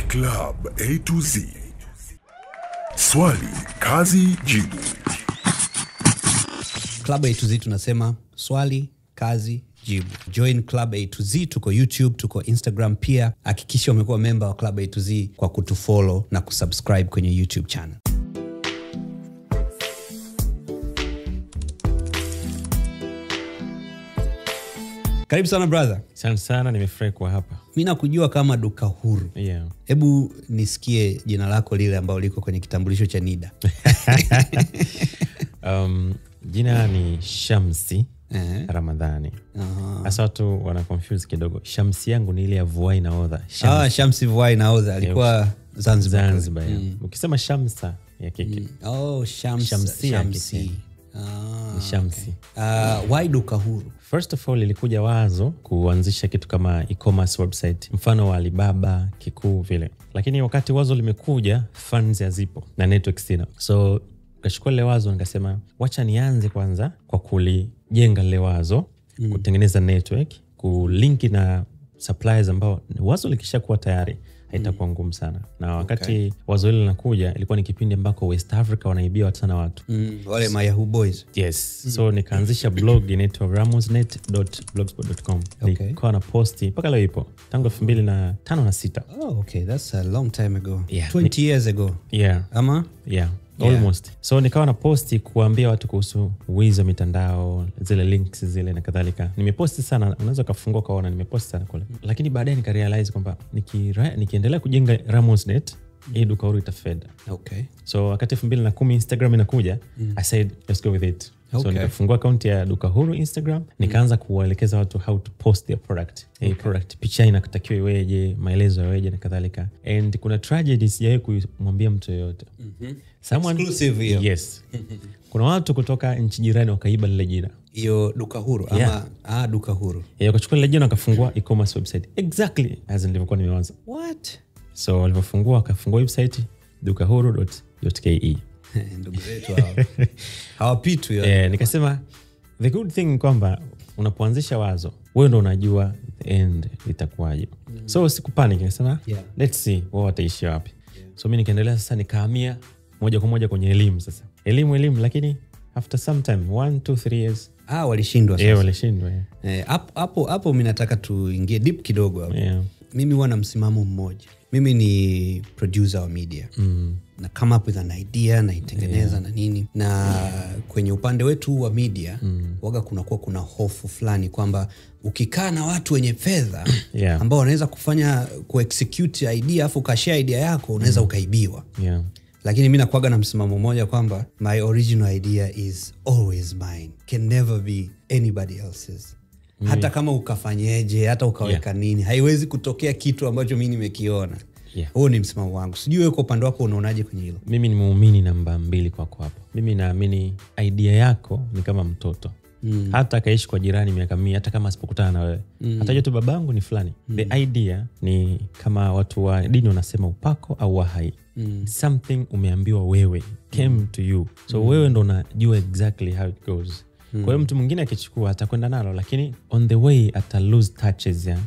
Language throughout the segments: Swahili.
Club A to Z. Swali, kazi, jibu. Club A to Z tunasema swali, kazi, jibu. Join Club A to Z, tuko YouTube, tuko Instagram pia. Hakikisha umekuwa member wa Club A to Z kwa kutufollow na kusubscribe kwenye YouTube channel. Karibu sana brother. Asante sana, nimefurahi kuwa hapa. Mimi nakujua kama Duka Huru. Yeah. Hebu nisikie jina lako lile ambalo liko kwenye kitambulisho cha NIDA. Jina ni Shamsi Ramadhani. Hasa watu wana confuse kidogo. Shamsi yangu ni ile ya Vuai na Odha. Shamsi. Shamsi Vuai na Odha alikuwa Zanzibar. Zanzibar. Yeah. Ukisema Shamsa ya kike. Oh, Shamsa. Shamsi. Shamsi. Shamsi. Okay. Why Duka Huru? First of all, ilikuja wazo kuanzisha kitu kama e-commerce website, mfano wa Alibaba, Kikuu vile. Lakini wakati wazo limekuja, funds hazipo na network sina. So nikachukua ile wazo nikasema wacha nianze kwanza kwa kulijenga ile wazo, kutengeneza network, kulinki na suppliers ambao wazo likishakuwa tayari haitakuwa ngumu sana. Na wakati wazo hilo linakuja ilikuwa ni kipindi ambako West Africa wanaibia sana watu. Wale ma Yahoo boys. Yes. So nikaanzisha blog inaitwa ramosnet.blogspot.com. Nilikuwa na posti mpaka leo ipo tangu 2005 na 6. Oh, okay, that's a long time ago. Yeah. 20 years ago. Yeah. Ama? Yeah. Almost. So nikawa na posti kuambia watu kuhusu wizi wa mitandao, zile links zile na kadhalika. Nimeposti sana, unaweza kufungua kaona nimeposti sana kule. Lakini baadaye nikarealize kwamba nikiendelea kujenga Ramosnet, hii Duka Huru itafed. Okay. So wakati 2010 Instagram inakuja, I said let's go with it. Okay. So nikafungua account ya Duka Huru Instagram, nikaanza kuwaelekeza watu how to post their product. Okay. Product picha inatakiwa iweje, maelezo yaweje na kadhalika. And kuna tragedy sijawahi kumwambia mtu yeyote. Exclusive hiyo. Yes. Kuna watu kutoka nchi jirani wakaiba lile jina. Hiyo Duka Huru ama Duka Huru. Yeah, wakachukua lile jina wakafungua e-commerce website. Exactly as nilivyokuwa nimewaza. What? So walipofungua wakafungua website dukahuru.ke. Ndugu zetu hao. Hawapitwi. Nikasema the good thing kwamba unapoanzisha wazo wewe ndo unajua the end itakuwaje. So sikupanic, nikasema let's see wao wataishi wapi. So mimi nikaendelea sasa, nikahamia moja kwa moja kwenye elimu sasa. Elimu, lakini after some time 1 2 3 years walishindwa sasa. Walishindwa. Hapo mimi nataka tuingie deep kidogo hapo. Yeah. Mimi huwa na msimamo mmoja. Mimi ni producer wa media. Na come up with an idea na itengeneza na nini. Na kwenye upande wetu wa media waga kunakuwa kuna hofu fulani kwamba ukikaa na watu wenye fedha ambao wanaweza kufanya kuexecute idea afu ukashare idea yako unaweza ukaibiwa. Yeah. Lakini mimi nakuaga na msimamo mmoja kwamba my original idea is always mine. Can never be anybody else's. Hata kama ukafanyeje, hata ukaweka nini, haiwezi kutokea kitu ambacho mimi nimekiona. Huo ni msimamo wangu. Sijui wewe kwa upande wako unaonaje kwenye hilo? Mimi ni muumini namba 2 kwako hapo. Mimi naamini idea yako ni kama mtoto. Hata akaishi kwa jirani miaka 100, hata kama asipokutana na wewe, atajua tu babangu ni fulani. The idea ni kama watu wa dini wanasema upako au wahai. Something umeambiwa wewe came to you. So wewe ndo unajua exactly how it goes. Kwa hiyo mtu mwingine akichukua atakwenda nalo, lakini on the way ata lose touches ya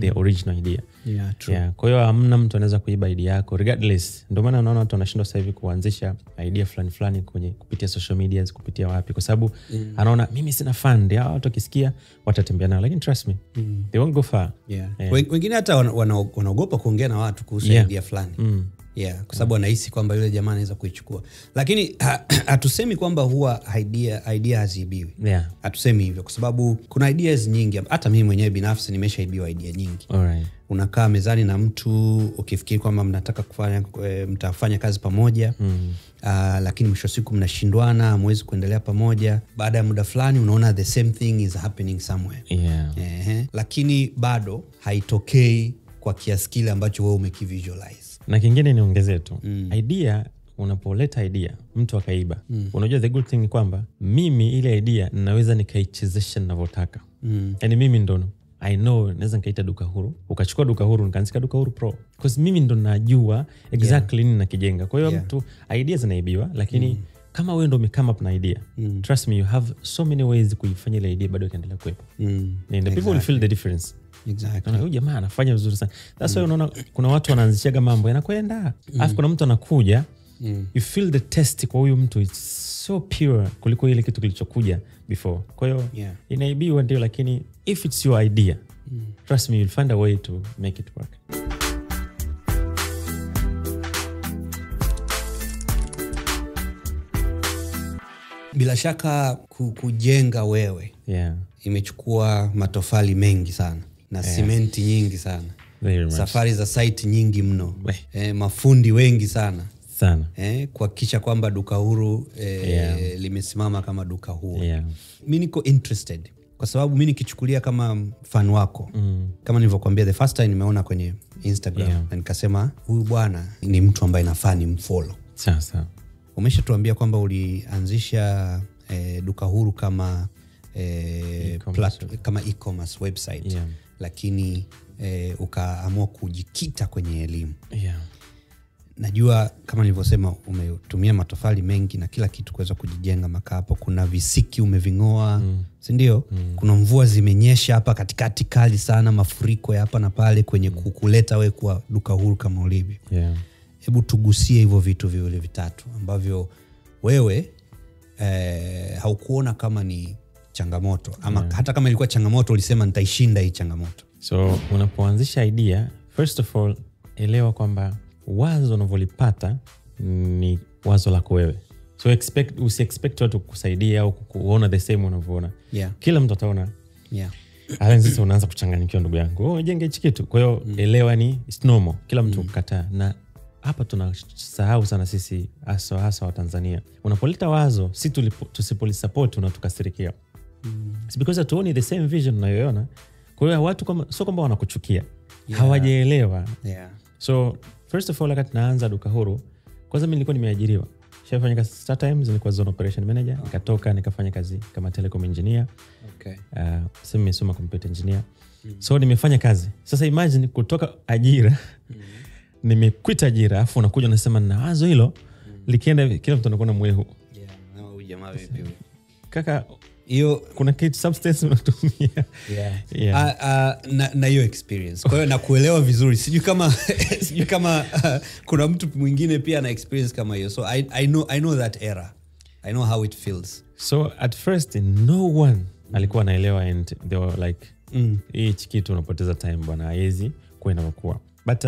the original idea. Yeah, true. Yeah, kwa hiyo hamna mtu anaweza kuiba idea yako regardless. Ndio maana unaona watu wanashindwa sasa hivi kuanzisha idea fulani fulani kwenye kupitia social media, kupitia wapi, kwa sababu anaona mimi sina fund. Hao watu wakisikia watatembea nao, lakini trust me, they won't go far. Yeah. Wengine hata wanaogopa kuongea na watu kuhusu idea fulani. Yeah, kwa sababu anahisi kwamba yule jamaa anaweza kuichukua. Lakini hatusemi kwamba huwa idea haziibiwi. Hatusemi hivyo kwa sababu kuna ideas nyingi. Hata mimi mwenyewe binafsi nimeshaibiwa idea nyingi. Alright. Unakaa mezani na mtu ukifikiri kwamba mnataka kufanya mtafanya kazi pamoja. Lakini mwisho wa siku mnashindwana, hamwezi kuendelea pamoja. Baada ya muda fulani unaona the same thing is happening somewhere. Yeah. Lakini bado haitokei kwa kiasi kile ambacho wewe umekivisualize. Na kingine niongezee tu. Idea, unapoleta idea mtu akaiba. Unajua the good thing ni kwamba mimi ile idea ninaweza nikaichezesha ninavyotaka. Yaani mimi ndo I know naweza nikaita Duka Huru. Ukachukua Duka Huru nikaanzika Duka Huru Pro. Because mimi ndo najua exactly nini nakijenga. Kwa hiyo mtu idea zinaibiwa, lakini kama wewe ndo umecome up na idea, trust me you have so many ways kuifanya ile idea bado ikaendelea kuwepo. And the people will feel the difference. Exactly. Huyu jamaa anafanya vizuri sana. That's why unaona kuna watu wanaanzishaga mambo yanakwenda. Alafu kuna mtu anakuja, you feel the test kwa huyu mtu, it's so pure kuliko ile kitu kilichokuja before. Kwa hiyo inaibiwa ndio, lakini if it's your idea, trust me, you'll find a way to make it work. Bila shaka kujenga wewe imechukua matofali mengi sana na simenti nyingi sana, safari za site nyingi mno, mafundi wengi sana sana, kuhakikisha kwamba duka huru limesimama kama duka huru. Mimi niko interested kwa sababu mimi nikichukulia kama fan wako, kama nilivyokuambia the first time nimeona kwenye Instagram na nikasema huyu bwana ni mtu ambaye nafaa nimfollow. Sasa umeshatuambia kwamba ulianzisha duka huru kama kama e-commerce website, lakini ukaamua kujikita kwenye elimu. Najua kama nilivyosema umetumia matofali mengi na kila kitu kuweza kujijenga maka hapo. Kuna visiki umevingoa, si ndio? Kuna mvua zimenyesha hapa katikati kali sana, mafuriko ya hapa na pale kwenye kukuleta wewe kwa duka huru kama ulivyo. Hebu tugusie hivyo vitu viwili vitatu ambavyo wewe haukuona kama ni changamoto, ama hata kama ilikuwa changamoto ulisema nitaishinda hii changamoto. So unapoanzisha idea, first of all elewa kwamba wazo unavolipata ni wazo lako wewe. So usi-expect watu kukusaidia au kuona the same unavyoona. Kila mtu ataona. Alafu sasa unaanza kuchanganyikiwa, ndugu yangu. Oh, jenge hichi kitu. Kwa hiyo elewa ni it's normal. Kila mtu kukataa. Na hapa tunasahau sana sisi hasa wa Tanzania. Unapoleta wazo, si tusipolisupport unatukasirikia. It's because hatuoni the same vision unayoiona. Kwa hiyo watu kama sio kwamba wanakuchukia. Hawajaelewa. So first of all, wakati naanza duka huru, kwanza mimi nilikuwa nimeajiriwa. Nishafanya kazi Star Times, nilikuwa zone operation manager, nikatoka nikafanya kazi kama telecom engineer. Sasa nimesoma computer engineer. So nimefanya kazi. Sasa imagine kutoka ajira, nimequit ajira, afu unakuja unasema nina wazo hilo, likienda kila mtu anakuwa na mwehu. Na huyu jamaa vipi huyu? Kaka, hiyo kuna kitu substance unatumia. Na hiyo experience. Kwa hiyo nakuelewa vizuri. Sijui kama kuna mtu mwingine pia ana experience kama hiyo. So I know that era. I know how it feels. So at first no one alikuwa anaelewa and they were like hichi kitu unapoteza time bwana, haiwezi kwenda kukua. But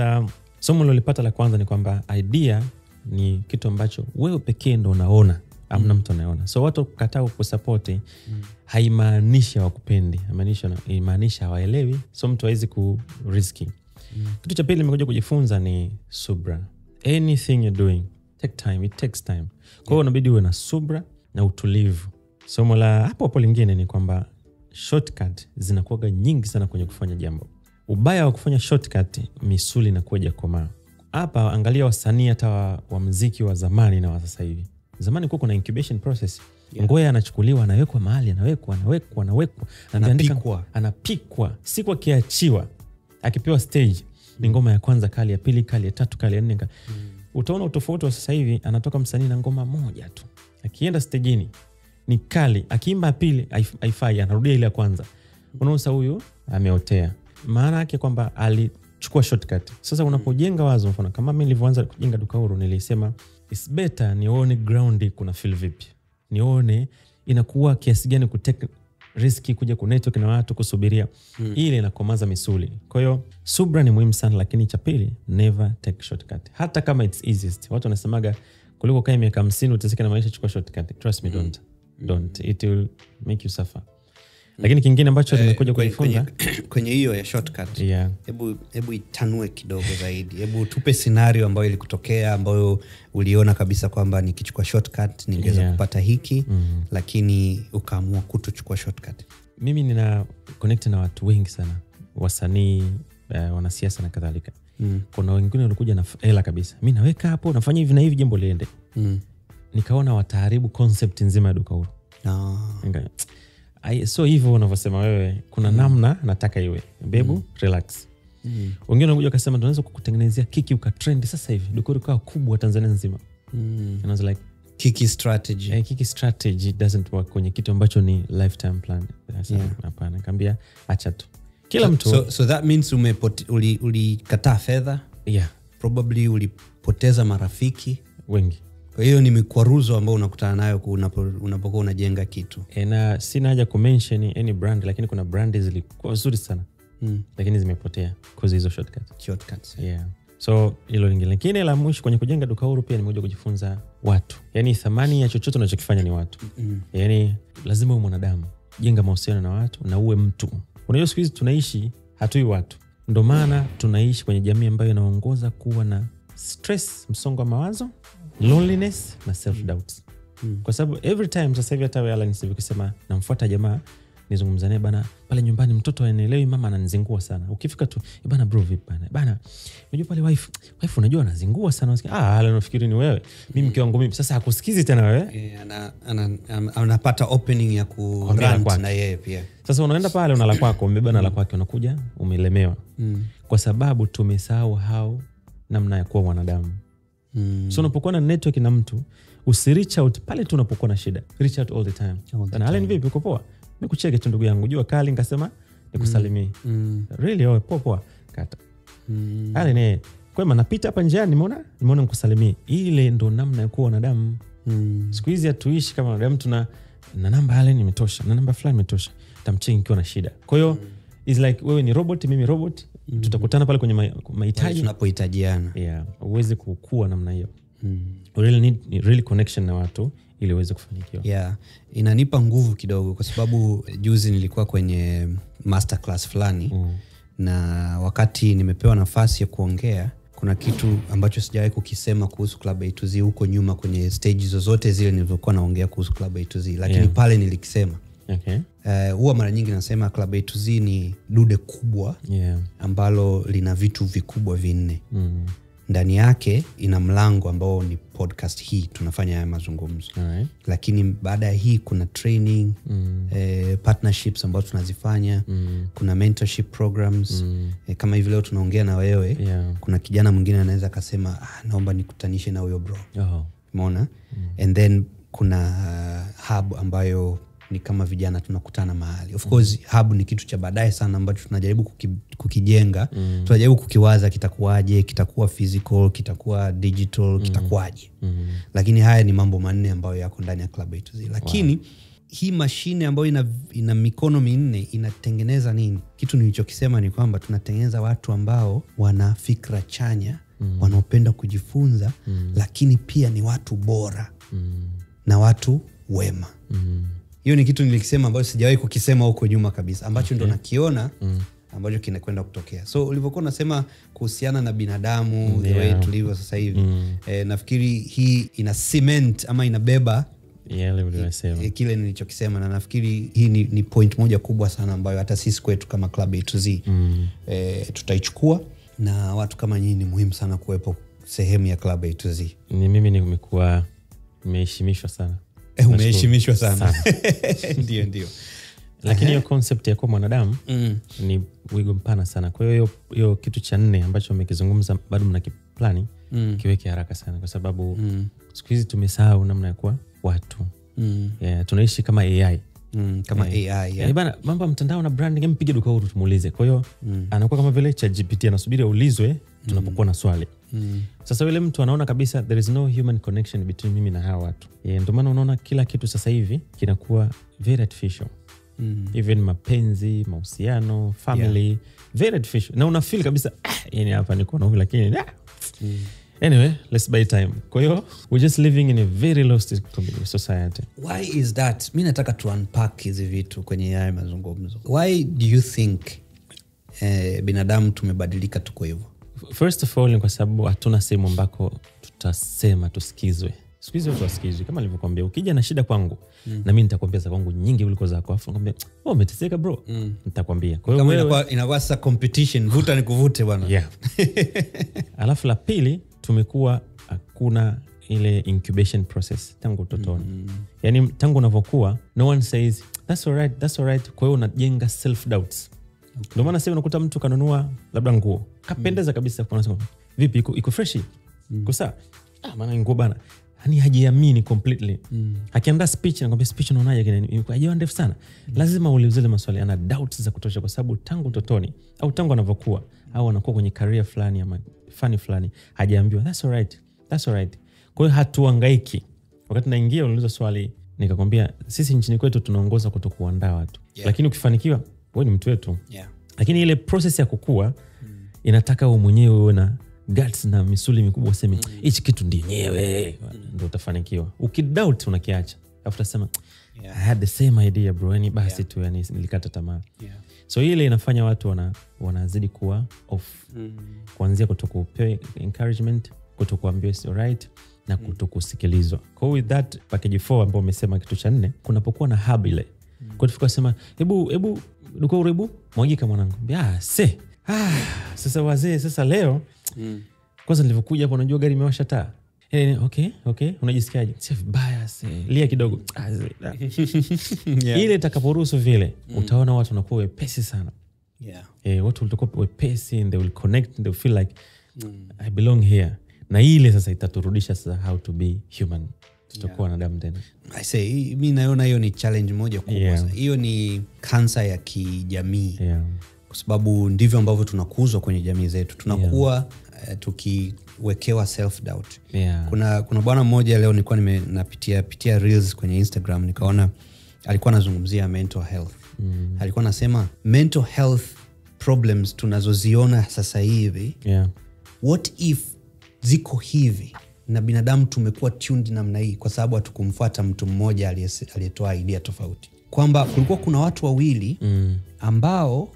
somo nililopata la kwanza ni kwamba idea ni kitu ambacho wewe pekee ndo unaona. Hamna mtu anayeona. So watu kukataa kukusupport haimaanishi hawakupendi, imaanisha hawaelewi. So mtu hawezi ku riski. Kitu cha pili nimekuja kujifunza ni subra. Anything you're doing take time, it takes time. Kwa hiyo unabidi uwe na subra na utulivu. Somo la hapo hapo lingine ni kwamba shortcut zinakuwa nyingi sana kwenye kufanya jambo. Ubaya wa kufanya shortcut, misuli inakuwa haijakomaa. Hapa angalia wasanii hata wa muziki wa zamani na wa sasa hivi. Zamani kulikuwa kuna incubation process. Ngoya anachukuliwa, anawekwa mahali, anawekwa, anapikwa, anapikwa. Siku akiachiwa, akipewa stage, ni ngoma ya kwanza kali, ya pili kali, ya tatu kali, ya nne kali. Utaona utofauti wa sasa hivi, anatoka msanii na ngoma moja tu. Akienda stejini ni kali, akiimba ya pili haifai, anarudia ile ya kwanza. Unaona huyu ameotea. Maana yake kwamba alichukua shortcut. Sasa unapojenga wazo, mfano kama mimi nilivyoanza kujenga duka huru, nilisema it's better nione ground kuna feel vipi. Nione inakuwa kiasi gani ku take riski kuja ku network na watu kusubiria. Ile inakomaza misuli. Kwa hiyo subra ni muhimu sana, lakini cha pili, never take shortcut. Hata kama it's easiest. Watu wanasemaga kuliko kae miaka 50 uteseke na maisha, chukua shortcut. Trust me, don't. Don't. It will make you suffer. Lakini kingine ambacho nimekuja kujifunza kwenye hiyo ya shortcut. Hebu itanue kidogo zaidi. Hebu tupe scenario ambayo ilikutokea ambayo uliona kabisa kwamba nikichukua shortcut ningeweza kupata hiki, lakini ukaamua kutochukua shortcut. Mimi nina connect na watu wengi sana, wasanii, wanasiasa na kadhalika. Kuna wengine walikuja na hela kabisa. Mimi naweka hapo, nafanya hivi na hivi jambo liende. Nikaona wataharibu concept nzima ya duka huru. So hivyo unavyosema wewe, kuna namna nataka iwe. Bebu, relax. Wengine wanakuja wakasema tunaweza kukutengenezea kiki ukatrend sasa hivi. Duka likawa kubwa Tanzania nzima. And I was like, kiki strategy. Kiki strategy doesn't work kwenye kitu ambacho ni lifetime plan. Hapana, nikamwambia acha tu. Kila mtu. So that means ulikataa fedha. Yeah. Probably ulipoteza marafiki wengi. Kwa hiyo ni mikwaruzo ambayo unakutana nayo unapokuwa unajenga kitu. Na sina haja ku mention any brand, lakini kuna brand zilikuwa nzuri sana. Lakini zimepotea cause hizo shortcuts. Yeah. So hilo lingine. Lakini la mwisho kwenye kujenga duka huru pia nimekuja kujifunza watu. Yaani thamani ya chochote unachokifanya ni watu. Yaani lazima uwe mwanadamu. Jenga mahusiano na watu na uwe mtu. Unajua siku hizi tunaishi hatui watu. Ndio maana tunaishi kwenye jamii ambayo inaongoza kuwa na stress, msongo wa mawazo, loneliness na self doubts. Kwa sababu every time sasa hivi hata wewe Alan sasa ukisema namfuata jamaa nizungumza naye bana pale nyumbani mtoto haelewi, mama ananizingua sana. Ukifika tu bana bro vipi bana? Bana unajua pale wife unajua anazingua sana. Unasikia Alan unafikiri ni wewe. Mimi mke wangu mimi. Sasa hakusikizi tena wewe. Anapata opening ya ku rant na yeye pia. Sasa unaenda pale unala kwako, umebeba na la kwake, unakuja umelemewa. Kwa sababu tumesahau how namna ya kuwa wanadamu. So unapokuwa na network na mtu, usi reach out pale tu unapokuwa na shida. Reach out all the time. Na Alan vipi uko poa? Nikucheke tu ndugu yangu, jua kali nikasema nikusalimie. Really oh poa poa kata. Alan kwema napita hapa njiani nimeona nikusalimie. Ile ndo namna ya kuwa wanadamu. Siku hizi hatuishi kama wanadamu, tuna na namba Alan imetosha, na namba fulani imetosha. Tamcheki nikiwa na shida. Kwa hiyo is like wewe ni robot, mimi robot. Tutakutana pale kwenye mahitaji tunapohitajiana. Yeah, uweze kukua namna hiyo. You really need really connection na watu ili uweze kufanikiwa. Yeah, inanipa nguvu kidogo kwa sababu juzi nilikuwa kwenye masterclass fulani. Na wakati nimepewa nafasi ya kuongea, kuna kitu ambacho sijawahi kukisema kuhusu Club A to Z huko nyuma kwenye stage zozote zile nilizokuwa naongea kuhusu Club A to Z, lakini pale nilikisema. Okay. Huwa mara nyingi nasema Club A to Z ni dude kubwa ambalo lina vitu vikubwa vinne. Ndani yake ina mlango ambao ni podcast hii tunafanya haya mazungumzo. Alright. Lakini baada ya hii kuna training, partnerships ambazo tunazifanya, kuna mentorship programs. Kama hivi leo tunaongea na wewe, kuna kijana mwingine anaweza akasema naomba nikutanishe na huyo bro. Umeona? And then kuna hub ambayo ni kama vijana tunakutana mahali. Of course hub ni kitu cha baadaye sana ambacho tunajaribu kukijenga. Tunajaribu kukiwaza kitakuwaje, kitakuwa physical, kitakuwa digital, kitakuwaje. Lakini haya ni mambo manne ambayo yako ndani ya Club A to Z. Lakini hii mashine ambayo ina mikono minne inatengeneza nini? Kitu nilichokisema ni kwamba tunatengeneza watu ambao wana fikra chanya, wanaopenda kujifunza, lakini pia ni watu bora na watu wema. Hiyo ni kitu nilikisema ambacho sijawahi kukisema huko nyuma kabisa, ambacho ndo nakiona ambacho kinakwenda kutokea. So ulivyokuwa unasema kuhusiana na binadamu, the way tulivyo sasa hivi, nafikiri hii ina cement ama inabeba yale uliyosema, kile nilichokisema, na nafikiri hii ni point moja kubwa sana ambayo hata sisi kwetu kama Club A to Z tutaichukua, na watu kama nyinyi ni muhimu sana kuwepo sehemu ya Club A to Z. Ni mimi nimekuwa nimeheshimishwa sana. Umeheshimishwa sana. Ndio. Lakini hiyo concept ya kuwa mwanadamu ni wigo mpana sana. Kwa hiyo hiyo kitu cha nne ambacho umekizungumza bado mnakiplani, kiweke haraka sana kwa sababu siku hizi tumesahau namna ya kuwa watu. Yeah, tunaishi kama AI. Kama AI, yeah. Bana mambo ya mtandao na branding, mpige duka huru tumuulize. Kwa hiyo anakuwa kama vile ChatGPT anasubiri aulizwe tunapokuwa na swali. Sasa yule mtu anaona kabisa there is no human connection between mimi na hawa watu. Ndio maana unaona kila kitu sasa hivi kinakuwa very artificial. Even mapenzi, mahusiano, family, very artificial. Na una feel kabisa yani hapa niko na huyu lakini Anyway, let's buy time. Kwa hiyo we're just living in a very lost society. Why is that? Mimi nataka to unpack hizi vitu kwenye haya mazungumzo. Why do you think binadamu tumebadilika tuko hivyo? First of all ni kwa sababu hatuna sehemu ambako tutasema tusikizwe. Siku hizi watu wasikizwe. Kama nilivyokuambia, ukija na shida kwangu na mimi nitakwambia za kwangu nyingi kuliko zako. Afu nakwambia, "Oh, umeteseka bro." Nitakwambia. Kwa hiyo kama inakuwa sasa competition, vuta nikuvute bwana. Yeah. Alafu la pili, tumekuwa hakuna ile incubation process tangu utotoni. Yaani tangu unavokuwa, no one says that's all right, that's all right. Kwa hiyo unajenga self doubts. Ndio maana sasa unakuta mtu kanunua labda nguo, kapendeza kabisa, kwa unasema vipi iko fresh? Iko sawa? Maana nguo bana. Yani hajiamini completely. Akiandaa speech anakuambia speech unaonaje imekuwa hajawa ndefu sana. Lazima uulize zile maswali, ana doubts za kutosha kwa sababu tangu utotoni au tangu anavyokuwa au anakuwa kwenye career fulani ama fani fulani hajaambiwa that's all right. That's all right. Kwa hiyo hatuhangaiki. Wakati naingia uliuliza swali nikakwambia sisi nchini kwetu tunaongoza kutokuandaa watu. Yeah. Lakini ukifanikiwa wewe ni mtu wetu. Yeah. Lakini ile process ya kukua inataka wewe mwenyewe uwe na guts na misuli mikubwa useme hichi kitu ndiye yenyewe ndio utafanikiwa. Ukidoubt unakiacha. Alafu utasema I had the same idea bro, yani basi tu yani nilikata tamaa. Yeah. So ile inafanya watu wanazidi kuwa off. Kuanzia kutokupewa encouragement, kutokuambiwa it's alright na kutokusikilizwa. Kwa with that package 4 ambao umesema kitu cha 4, kunapokuwa na hub ile. Kwa tufika sema hebu duka urebu mwagika mwanangu. Sasa wazee sasa leo kwanza nilivyokuja hapo unajua gari imewasha taa. Okay, unajisikiaje? Sio vibaya, lia kidogo. Yeah. Ile itakaporuhusu vile utaona watu wanakuwa wepesi sana. Yeah. Watu watakuwa wepesi and they will connect and they will feel like I belong here. Na ile sasa itaturudisha sasa how to be human. Tutakuwa wanadamu tena. I say mimi naona hiyo ni challenge moja kubwa sana. Hiyo ni kansa ya kijamii. Yeah. Kwa sababu ndivyo ambavyo tunakuzwa kwenye jamii zetu. Tunakuwa tukiwekewa self doubt. Yeah. Kuna bwana mmoja leo nilikuwa napitia reels kwenye Instagram nikaona alikuwa anazungumzia mental health. Alikuwa anasema mental health problems tunazoziona sasa hivi. Yeah. What if ziko hivi na binadamu tumekuwa tuned namna hii kwa sababu hatukumfuata mtu mmoja aliyetoa idea tofauti. Kwamba kulikuwa kuna watu wawili ambao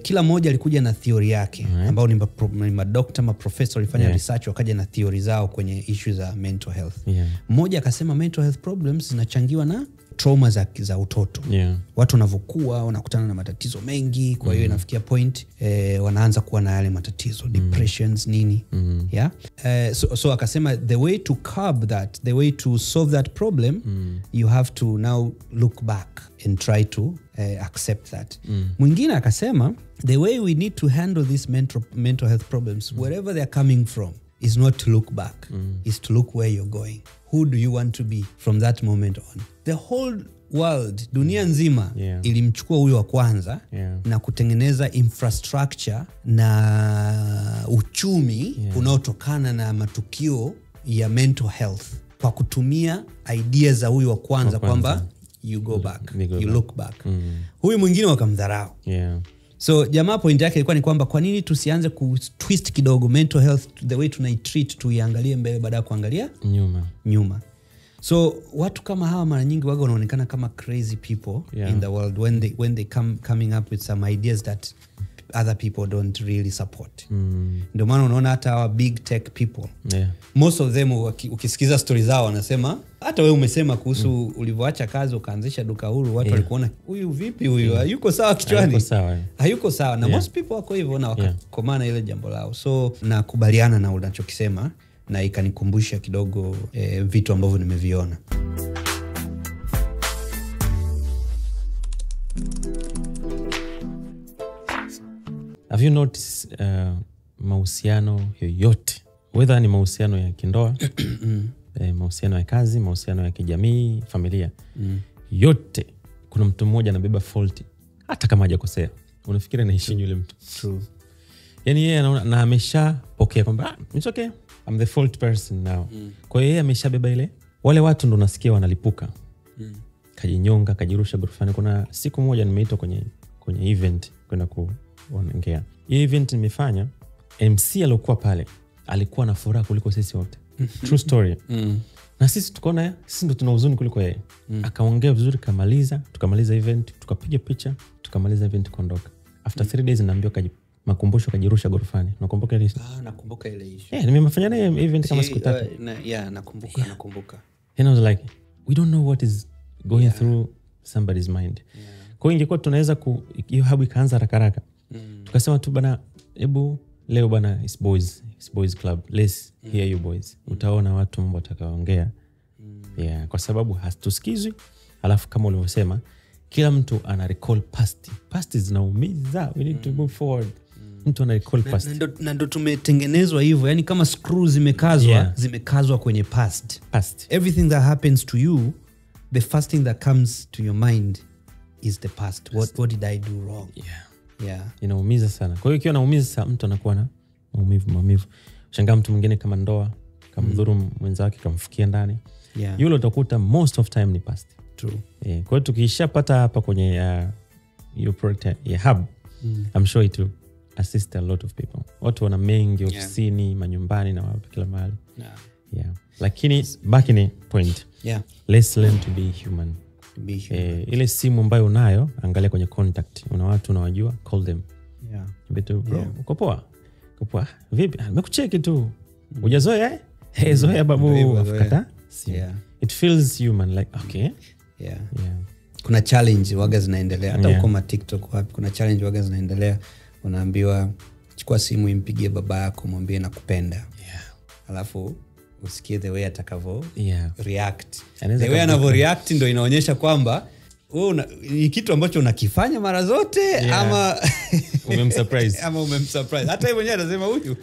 kila mmoja alikuja na theory yake, ambao ni madokta, maprofessor walifanya research wakaja na theory zao kwenye issue za mental health. Mmoja akasema mental health problems zinachangiwa na trauma za utoto. Yeah. Watu wanavyokuwa wanakutana na matatizo mengi, kwa hiyo inafikia point wanaanza kuwa na yale matatizo, depressions nini. Yeah. So akasema the way to curb that, the way to solve that problem, you have to now look back and try to accept that. Mwingine akasema the way we need to handle these mental health problems, wherever they are coming from, is not to look back, is to look where you're going. Who do you want to be from that moment on? The whole world, dunia nzima, ilimchukua huyo wa kwanza na kutengeneza infrastructure na uchumi unaotokana na matukio ya mental health kwa kutumia ideas za huyo wa kwanza kwamba you go back, you look back. Huyu mwingine wakamdharau. Yeah. So jamaa point yake ilikuwa ni kwamba kwa nini tusianze ku twist kidogo mental health the way tunaitreat, tuiangalie mbele baada ya kuangalia nyuma. So watu kama hawa mara nyingi waga wanaonekana kama crazy people in the world when they coming up with some ideas that other people don't really support. Ndio maana unaona hata hawa big tech people, most of them ukisikiza stories zao wanasema hata wewe umesema kuhusu ulivyoacha kazi ukaanzisha duka huru, watu walikuona huyu vipi huyu, hayuko sawa kichwani, hayuko sawa. Na most people wako hivyo na wakakomana ile jambo lao. So nakubaliana na unachokisema na ikanikumbusha kidogo vitu ambavyo nimeviona. Have you noticed mahusiano yoyote, whether ni mahusiano ya kindoa, mahusiano ya kazi, mahusiano ya kijamii, familia, yote kuna mtu mmoja anabeba fault hata kama hajakosea. Unafikiri anaishi yule mtu. True. Yaani yeye anaona na ameshapokea kwamba it's okay, I'm the fault person now. Kwa hiyo yeye ameshabeba ile. Wale watu ndo nasikia wanalipuka. Kajinyonga, kajirusha gorofani. Kuna siku moja nimeitwa kwenye event kwenda kuongea. Hiyo event nimefanya, MC alikuwa pale, alikuwa na furaha kuliko sisi wote. True story. Na sisi tukaona sisi ndo tuna huzuni kuliko yeye. Akaongea vizuri, kamaliza, tukamaliza event, tukapiga picha, tukamaliza event kuondoka. After 3 days naambiwa makumbusho kajirusha gorofani. Unakumbuka ile issue? Nakumbuka ile issue. Yeah, nimefanya naye event kama siku tatu. Nakumbuka, nakumbuka. And I was like, we don't know what is going through somebody's mind. Kwa hiyo ingekuwa tunaweza hiyo hub ikaanza haraka haraka. Tukasema tu bana, hebu leo bana, it's boys club. Let's hear you boys. Utaona watu mambo watakaoongea. Yeah, kwa sababu hatusikizwi. Alafu kama ulivyosema, kila mtu ana recall past. Past zinaumiza. We need to move forward. Mtu ana recall past. Na ndo tumetengenezwa hivyo, yani kama screw zimekazwa, zimekazwa kwenye past. Everything that happens to you, the first thing that comes to your mind is the past. What did I do wrong? Yeah. Inaumiza sana. Kwa hiyo ikiwa inaumiza mtu anakuwa na maumivu. Shangaa mtu mwingine kama ndoa, kamdhuru mwenzake, kamfukia ndani. Yule utakuta most of time ni past. True. Kwa hiyo tukishapata hapa kwenye your product ya hub, I'm sure it will assist a lot of people. Watu wana mengi ofisini, manyumbani na wapi kila mahali. Lakini back in point. Let's learn to be human. Ile simu ambayo unayo, angalia kwenye contact. Una watu unawajua, call them. Beto bro, uko poa? Uko poa? Vipi? Nimekucheki tu. Hujazoea eh? Zoea babu. Afkata. It feels human, like okay. Kuna challenge waga zinaendelea hata huko ma TikTok wapi, kuna challenge waga zinaendelea. Unaambiwa chukua simu impigie baba yako mwambie nakupenda. Alafu usikie the way atakavyo react. The way anavyo react ndio inaonyesha kwamba wewe ni kitu ambacho unakifanya mara zote ama umemsurprise. Ama umemsurprise. Hata yeye mwenyewe anasema huyu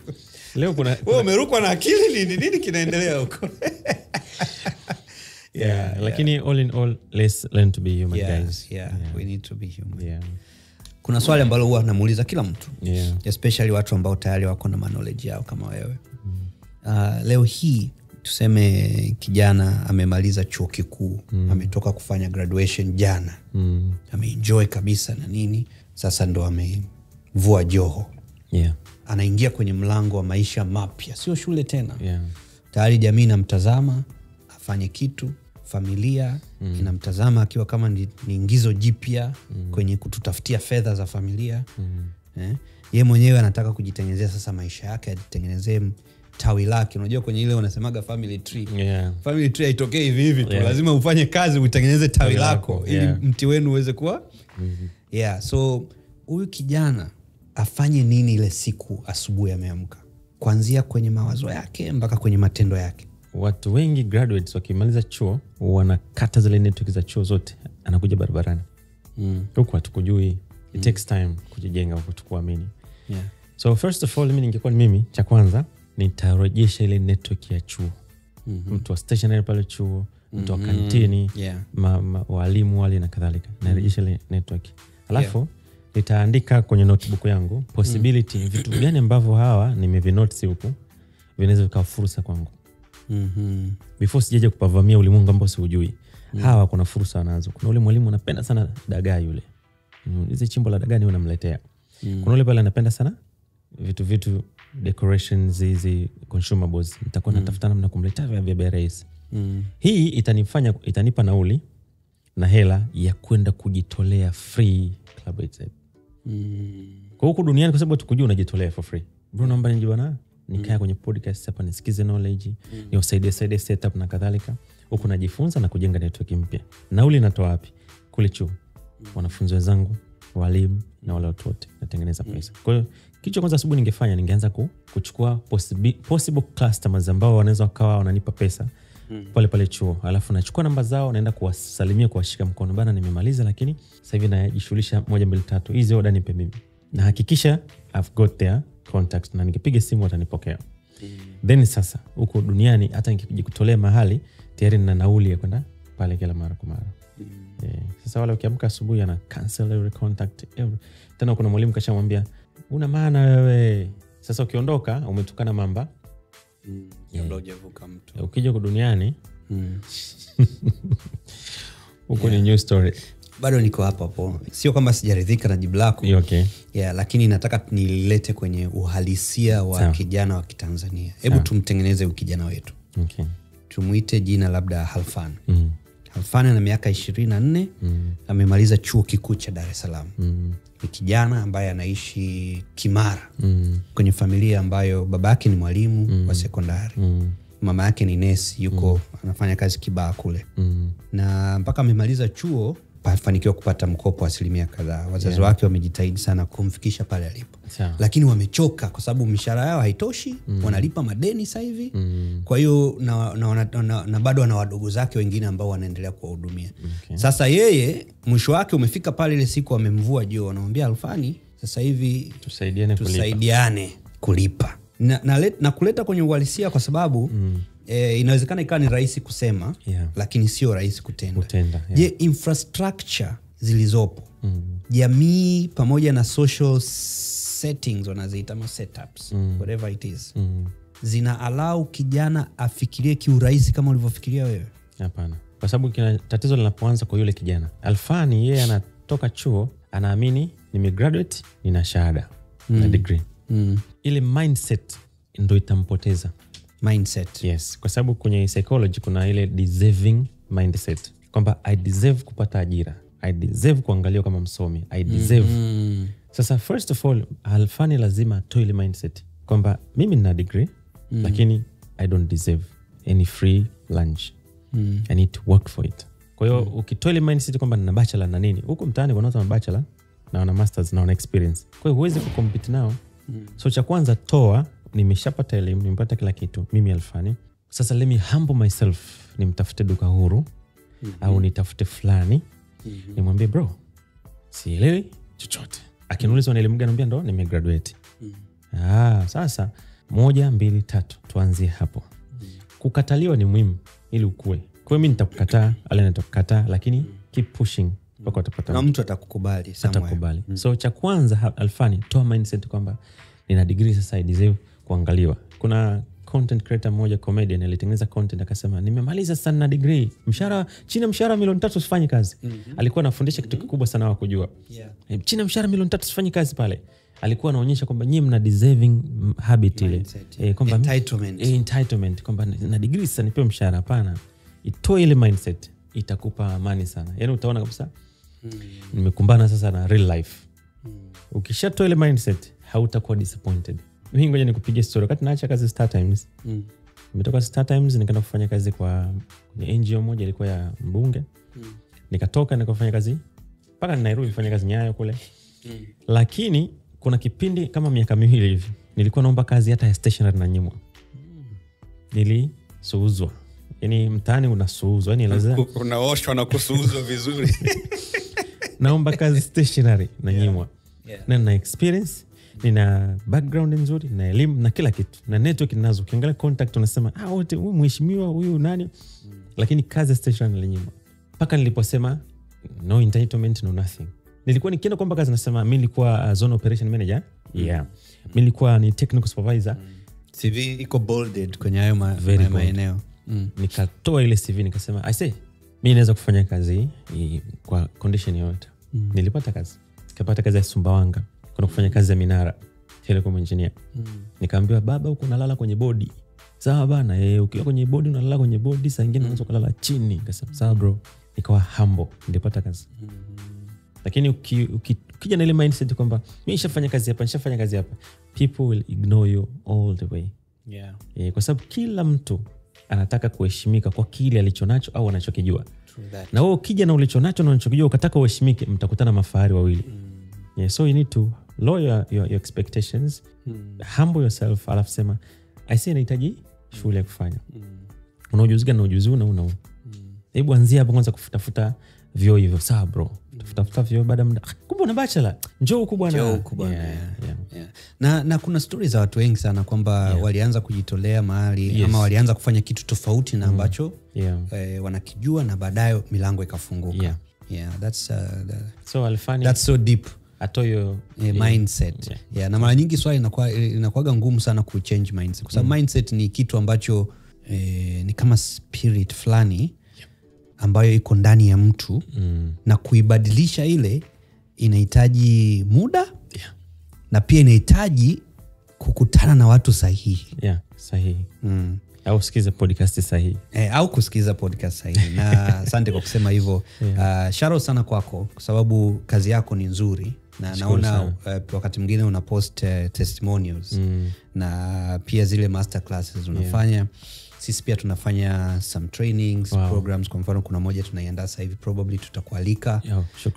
leo kuna wewe umerukwa na akili nini kinaendelea huko? Lakini all in all, let's learn to be human, guys. We need to be human. Kuna swali ambalo huwa namuuliza kila mtu, especially watu ambao tayari wako na knowledge yao kama wewe. Leo hii tuseme kijana amemaliza chuo kikuu, ametoka kufanya graduation jana. Ameenjoy kabisa na nini, sasa ndo amevua joho. Anaingia kwenye mlango wa maisha mapya, sio shule tena. Tayari jamii inamtazama afanye kitu, familia inamtazama akiwa kama ni ingizo jipya kwenye kututafutia fedha za familia. Yeye mwenyewe anataka kujitengenezea sasa maisha yake, ajitengenezee tawi lake. Unajua kwenye ile wanasemaga family tree. Family tree haitokei hivi hivi tu. Lazima ufanye kazi utengeneze tawi lako ili mti wenu uweze kuwa. So huyu kijana afanye nini ile siku asubuhi ameamka? Kuanzia kwenye mawazo yake mpaka kwenye matendo yake. Watu wengi graduates wakimaliza chuo wanakata zile network za chuo zote, anakuja barabarani. Huko hatukujui. It takes time kujijenga huko tukuamini. So first of all, mimi ningekuwa ni mimi, cha kwanza nitarejesha ile network ya chuo. Mtu wa stationary pale chuo, mtu wa kantini, walimu wale na kadhalika. Narejesha ile network. Alafu nitaandika kwenye notebook yangu possibility, vitu gani ambavyo hawa nimevinotice huku vinaweza vikawa fursa kwangu. Before sijaje kupavamia ulimwengu ambao siujui. Hawa kuna fursa wanazo. Kuna ule mwalimu anapenda sana dagaa yule. Hizi chimbo la dagaa ni unamletea. Kuna ule pale anapenda sana vitu decorations hizi consumables. Nitakuwa natafuta namna kumletea vya bei rahisi. Hii itanipa nauli na hela ya kwenda kujitolea free club itself. Kwa huku duniani kwa sababu tukujua unajitolea for free. Bro, naomba nije bwana nikae kwenye podcast hapa nisikize knowledge, niwasaidie setup na kadhalika. Huku najifunza na kujenga network mpya. Nauli natoa wapi? Kule chuo. Wanafunzi wenzangu, walimu na wale watu wote natengeneza pesa. Kwa hiyo kitu cha kwanza asubuhi ningefanya, ningeanza kuchukua possible customers ambao wanaweza wakawa wananipa pesa pale pale chuo. Alafu nachukua namba zao, naenda kuwasalimia, kuwashika mkono, bana nimemaliza lakini sasa hivi najishughulisha 1 2 3, hizi order nipe mimi. Na hakikisha I've got their contacts na nikipiga simu watanipokea. Then sasa huko duniani hata nikijikutolea mahali tayari nina nauli ya kwenda pale kila mara kwa mara. Sasa wale ukiamka asubuhi ana cancel every contact every. Tena kuna mwalimu kashamwambia una maana wewe. Sasa ukiondoka umetukana mamba. Kabla hujavuka mtu. Ukija huko duniani huko ni new story. Bado niko hapa hapo. Sio kwamba sijaridhika na jibu lako. Okay. Lakini nataka nilete kwenye uhalisia wa kijana wa Kitanzania. Hebu tumtengeneze huyu kijana wetu. Tumuite jina labda Halfan. Halfan ana miaka 24, amemaliza chuo kikuu cha Dar es Salaam. Ni kijana ambaye anaishi Kimara. Kwenye familia ambayo babake ni mwalimu wa sekondari. Mama yake ni nesi, yuko anafanya kazi Kibaha kule. Na mpaka amemaliza chuo afanikiwa kupata mkopo wa asilimia kadhaa. Wazazi wake wamejitahidi sana kumfikisha pale alipo. Lakini wamechoka kwa sababu mishahara yao haitoshi, wanalipa madeni sasa hivi. Kwa hiyo na bado ana wadogo zake wengine ambao wanaendelea kuwahudumia. Sasa yeye mwisho wake umefika pale ile siku amemvua juu, anamwambia Alfani, Sasa hivi tusaidiane kulipa. Na kuleta kwenye uhalisia kwa sababu inawezekana ikawa ni rahisi kusema, lakini sio rahisi kutenda. Je, infrastructure zilizopo, jamii pamoja na social settings wanaziita ama setups, whatever it is, zina allow kijana afikirie kiurahisi kama ulivyofikiria wewe? Hapana. Kwa sababu tatizo linapoanza kwa yule kijana. Alfani yeye anatoka chuo, anaamini nimegraduate, nina shahada, na degree. Ile mindset ndio itampoteza. Mindset. Yes, kwa sababu kwenye psychology kuna ile deserving mindset. Kwamba I deserve kupata ajira, I deserve kuangaliwa kama msomi, I deserve. Sasa first of all, Alfani lazima atoe ile mindset kwamba mimi nina degree, lakini I don't deserve any free lunch. I need to work for it. Kwa hiyo ukitoa ile mindset kwamba nina bachelor na nini, huko mtaani kuna watu wana bachelor na wana masters na wana experience. Kwa hiyo huwezi kucompete nao. So cha kwanza toa, nimeshapata elimu, nimepata kila kitu, mimi Alfani. Sasa let me humble myself, nimtafute duka huru au nitafute fulani, nimwambie bro, sielewi chochote. Akiniuliza una elimu gani, namwambia ndo nimegraduate. Sasa 1 2 3 tuanzie hapo. Kukataliwa ni muhimu ili ukue. Kwa hiyo mimi nitakukataa, ale nitakukataa, lakini keep pushing mpaka utapata. Na mtu atakukubali somewhere. Atakubali. So cha kwanza Alfani, toa mindset kwamba nina degree sasa I deserve kuangaliwa. Kuna content creator mmoja comedian alitengeneza content akasema nimemaliza sana na degree, mshahara chini ya mshahara milioni 3 sifanyi kazi. Alikuwa anafundisha kitu kikubwa sana wakujua. Chini ya mshahara milioni 3 sifanyi kazi pale. Alikuwa anaonyesha kwamba nyinyi mna deserving habit ile. Kwamba entitlement. Entitlement kwamba na degree sasa nipewe mshahara. Hapana. Itoe ile mindset, itakupa amani sana. Yaani utaona kabisa nimekumbana sasa na real life. Ukishatoa ile mindset hautakuwa disappointed. Mimi ngoja nikupigie story. Wakati naacha kazi Star Times, nimetoka Star Times nikaenda kufanya kazi kwa kwenye NGO moja ilikuwa ya mbunge. Nikatoka nikafanya kazi mpaka Nairobi, kufanya kazi Nyayo kule. Lakini kuna kipindi kama miaka miwili hivi nilikuwa naomba kazi hata ya stationery na nyimwa. Nilisuuzwa. Yaani mtaani unasuuzwa, yaani lazima unaoshwa na kusuuzwa vizuri. Naomba kazi stationery na nyimwa. Na nina experience, nina background nzuri, na elimu na kila kitu. Na network ninazo. Ukiangalia contact unasema wote huyu mheshimiwa, huyu nani. Lakini kazi stationery nilinyimwa. Mpaka niliposema no entitlement, no nothing. Nilikuwa nikienda kuomba kazi nasema mimi nilikuwa zone operation manager. Mimi nilikuwa ni technical supervisor. CV iko bolded kwenye hayo maeneo. Nikatoa ile CV nikasema I say mimi naweza kufanya kazi kwa condition yoyote. Nilipata kazi. Nikapata kazi ya Sumbawanga. Kuna kufanya kazi ya minara, telecom engineer. Nikaambiwa baba huko unalala kwenye bodi. Sawa bana, ukiwa kwenye bodi unalala kwenye bodi, saa nyingine unaweza kulala chini. Nikasema sawa bro. Nikawa humble, nilipata kazi. Lakini ukija na ile mindset kwamba mimi nishafanya kazi hapa, nishafanya kazi hapa, people will ignore you all the way. Kwa sababu kila mtu anataka kuheshimika kwa kile alichonacho au anachokijua. Na wewe ukija na ulichonacho na unachokijua ukataka uheshimike, mtakutana mafahari wawili. So you need to lower your expectations, humble yourself, alafu sema I see nahitaji shughuli ya kufanya. Una ujuzi gani? Na ujuzi una. Hebu anzia hapo kwanza kutafuta vyuo hivyo. Sawa bro. Tafuta vyuo baada muda. Kumbe una bachelor. Njoo huku bwana. Njoo huku bwana. Na kuna stories za watu wengi sana kwamba walianza kujitolea mahali ama walianza kufanya kitu tofauti na ambacho wanakijua na baadaye milango ikafunguka. That's so Alfani, that's so deep. Atoyo mindset. Na mara nyingi swali inakuwa ngumu sana ku change mindset kwa sababu mindset ni kitu ambacho ni kama spirit fulani ambayo iko ndani ya mtu na kuibadilisha ile inahitaji muda na pia inahitaji kukutana na watu sahihi. Sahihi. Au kusikiza podcast sahihi. Au kusikiza podcast sahihi. Na asante kwa kusema hivyo. Shout out sana kwako kwa sababu kazi yako ni nzuri na naona wakati mwingine una post testimonials na pia zile master classes unafanya. Sisi pia tunafanya some trainings, programs. Kwa mfano kuna moja tunaiandaa sasa hivi, probably tutakualika.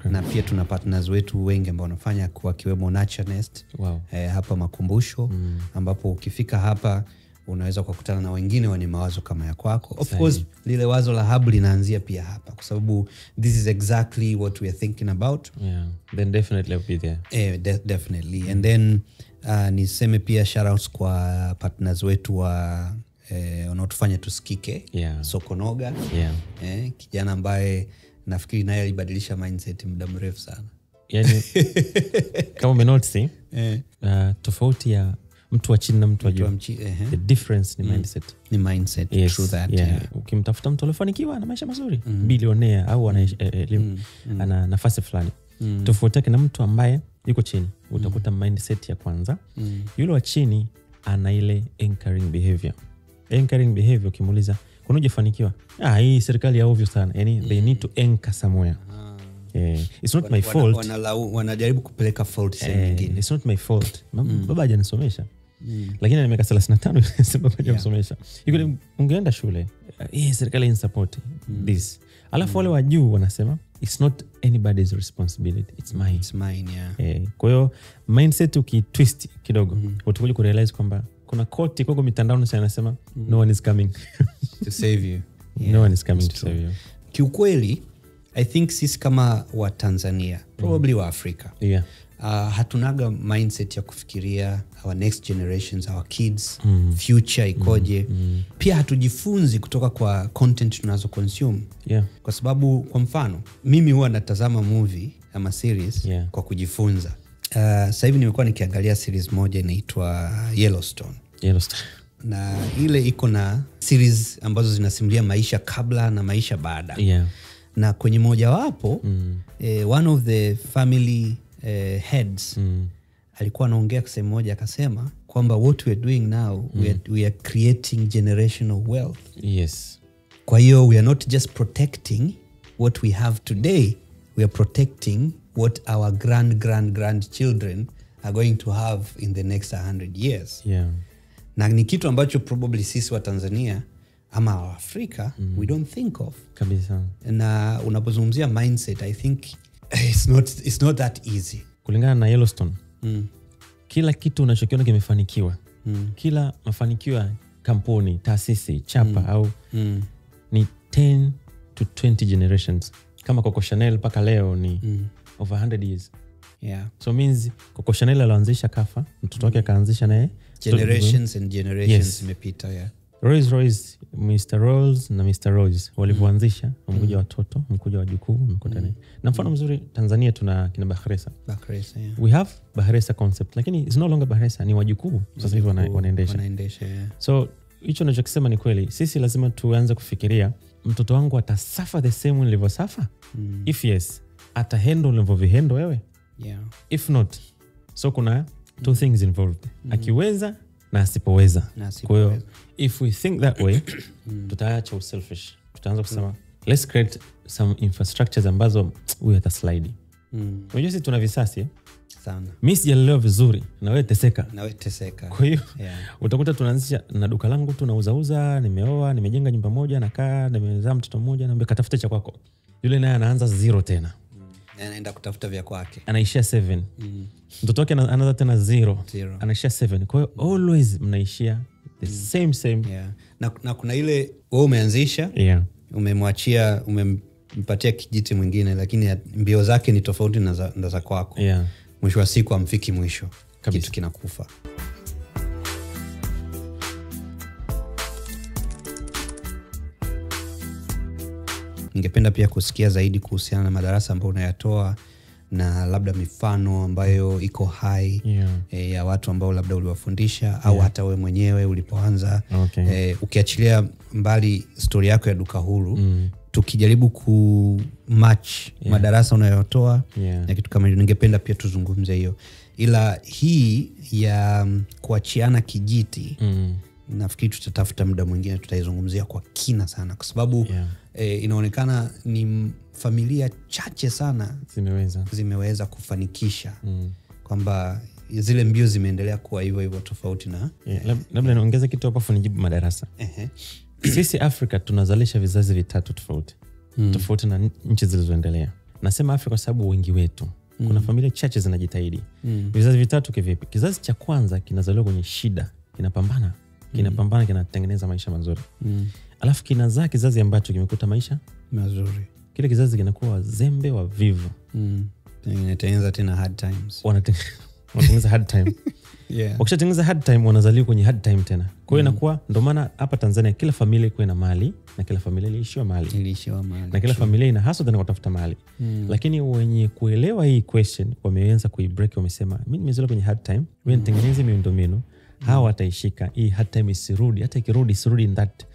Na pia tuna partners wetu wengi ambao wanafanya kwa kiwemo Nature Nest. Hapa Makumbusho, ambapo ukifika hapa Unaweza kukutana na wengine wenye mawazo kama ya kwako. Of course lile wazo la hub linaanzia pia hapa, kwa sababu this is exactly what we are thinking about. Yeah, then definitely I'll be there. Definitely. And then niseme pia shoutouts kwa partners wetu wa wanaotufanya tusikike. Sokonoga. Kijana ambaye nafikiri naye alibadilisha mindset muda mrefu sana. Yani kama umenotice, tofauti ya mtu wa chini na mtu wa juu. The difference ni mindset. Ni mindset, yes. True that. Yeah. Ukimtafuta mtu aliyefanikiwa na maisha mazuri, bilionea au ana elimu, ana nafasi fulani. Tofauti yake na mtu ambaye yuko chini, utakuta mindset ya kwanza. Yule wa chini ana ile anchoring behavior. Anchoring behavior, ukimuuliza kuna hujafanikiwa? Hii serikali ya ovyo sana. Yani they need to anchor somewhere. It's not my fault. Wanajaribu kupeleka fault sehemu nyingine. It's not my fault. Baba hajanisomesha. Lakini ana miaka 35 baba hajamsomesha. Ungeenda shule. Serikali in support this. Alafu wale wa juu wanasema it's not anybody's responsibility, it's mine. It's mine, yeah. Kwa hiyo mindset ukitwist kidogo, utakuja kurealize kwamba kuna koti kwa mitandaoni sana inasema no one is coming to save you. Yeah, no one is coming to save you. Kiukweli I think sisi kama wa Tanzania, probably wa Afrika, hatunaga mindset ya kufikiria our next generations, our kids, future ikoje. Pia hatujifunzi kutoka kwa content tunazo consume. Kwa sababu kwa mfano, mimi huwa natazama movie ama series kwa kujifunza. Sasa hivi nimekuwa nikiangalia series moja inaitwa Yellowstone. Yellowstone. Na ile iko na series ambazo zinasimulia maisha kabla na maisha baada. Na kwenye moja wapo, one of the family heads alikuwa anaongea sehemu moja akasema kwamba what we are doing now, we are creating generational wealth. Yes. Kwa hiyo we are not just protecting what we have today, we are protecting what our grand grand grandchildren are going to have in the next 100 years. Na ni kitu ambacho probably sisi wa Tanzania ama wa Afrika we don't think of. Kabisa. Na unapozungumzia mindset, I think it's not that easy. Kulingana na Yellowstone, kila kitu unachokiona kimefanikiwa, kila mafanikio ya kampuni, taasisi, chapa au ni 10 to 20 generations. Kama Coco Chanel mpaka leo ni over 100 years. So means Coco Chanel alianzisha kafa, mtoto wake akaanzisha naye. Generations and generations imepita, Rolls Royce, Mr. Rolls na Mr. Royce walivyoanzisha, wamekuja watoto, wamekuja wajukuu, wamekuja naye. Na mfano mzuri Tanzania tuna kina Bakhresa. Bakhresa, yeah. We have Bakhresa concept, lakini it's no longer Bakhresa, ni wajukuu sasa hivi wanaendesha. Wanaendesha, yeah. So hicho ninachokisema ni kweli, sisi lazima tuanze kufikiria mtoto wangu atasuffer the same nilivyosafa? If yes, atahandle nilivyovihandle wewe? Yeah. If not, so kuna two things involved. Akiweza na asipoweza. Kwa hiyo if we think that way, tutaacha selfish. Tutaanza kusema let's create some infrastructures ambazo huyu ataslide. Unajua sisi tuna visasi sana. Mimi sijalelewa vizuri na wewe teseka. Na wewe teseka. Kwa hiyo utakuta tunaanzisha na duka langu tu nauza, nimeoa, nimejenga nyumba moja, nakaa, nimezaa mtoto mmoja, naambia katafute cha kwako. Yule naye anaanza zero tena. Anaenda kutafuta vya kwake. Anaishia 7. Mtoto wake anaanza tena 0. Anaishia 7. Kwa hiyo always mnaishia the same. Yeah. Na kuna ile wewe umeanzisha, umemwachia, umempatia kijiti mwingine, lakini mbio zake ni tofauti na za kwako. Mwisho wa siku amfiki mwisho. Kabisa. Kitu kinakufa. Ningependa pia kusikia zaidi kuhusiana na madarasa ambayo unayatoa na labda mifano ambayo iko hai ya watu ambao labda uliwafundisha au hata wewe mwenyewe ulipoanza. Ukiachilia mbali story yako ya duka huru, tukijaribu ku match madarasa unayotoa na kitu kama hiyo, ningependa pia tuzungumze hiyo. Ila hii ya kuachiana kijiti, nafikiri tutatafuta muda mwingine tutaizungumzia kwa kina sana, kwa sababu inaonekana ni familia chache sana zimeweza kufanikisha kwamba zile mbio zimeendelea kuwa hivyo hivyo tofauti na labda niongeze kitu hapo afu nijibu madarasa. Sisi Afrika tunazalisha vizazi vitatu tofauti. Tofauti na nchi zilizoendelea. Nasema Afrika kwa sababu wengi wetu kuna familia chache zinajitahidi. Vizazi vitatu kivipi? Kizazi cha kwanza kinazaliwa kwenye shida, kinapambana. Kinapambana, kinatengeneza maisha mazuri. Alafu kinazaa kizazi ambacho kimekuta maisha mazuri. Kile kizazi kinakuwa wazembe, wavivu. Inatengeneza tena hard times. Wanatengeneza hard time. Wakishatengeneza hard time, wanazaliwa kwenye hard time tena. Kwa hiyo inakuwa, ndio maana hapa Tanzania kila familia iko na mali, na kila familia iliishiwa mali. Na kila familia ina hustle tena kutafuta mali. Lakini wenye kuelewa hii question wameanza kuibreak, wamesema mimi nimezaliwa kwenye hard time, mimi nitengeneze miundombinu, hawa wataishika hii hard time isirudi, hata ikirudi isirudi in that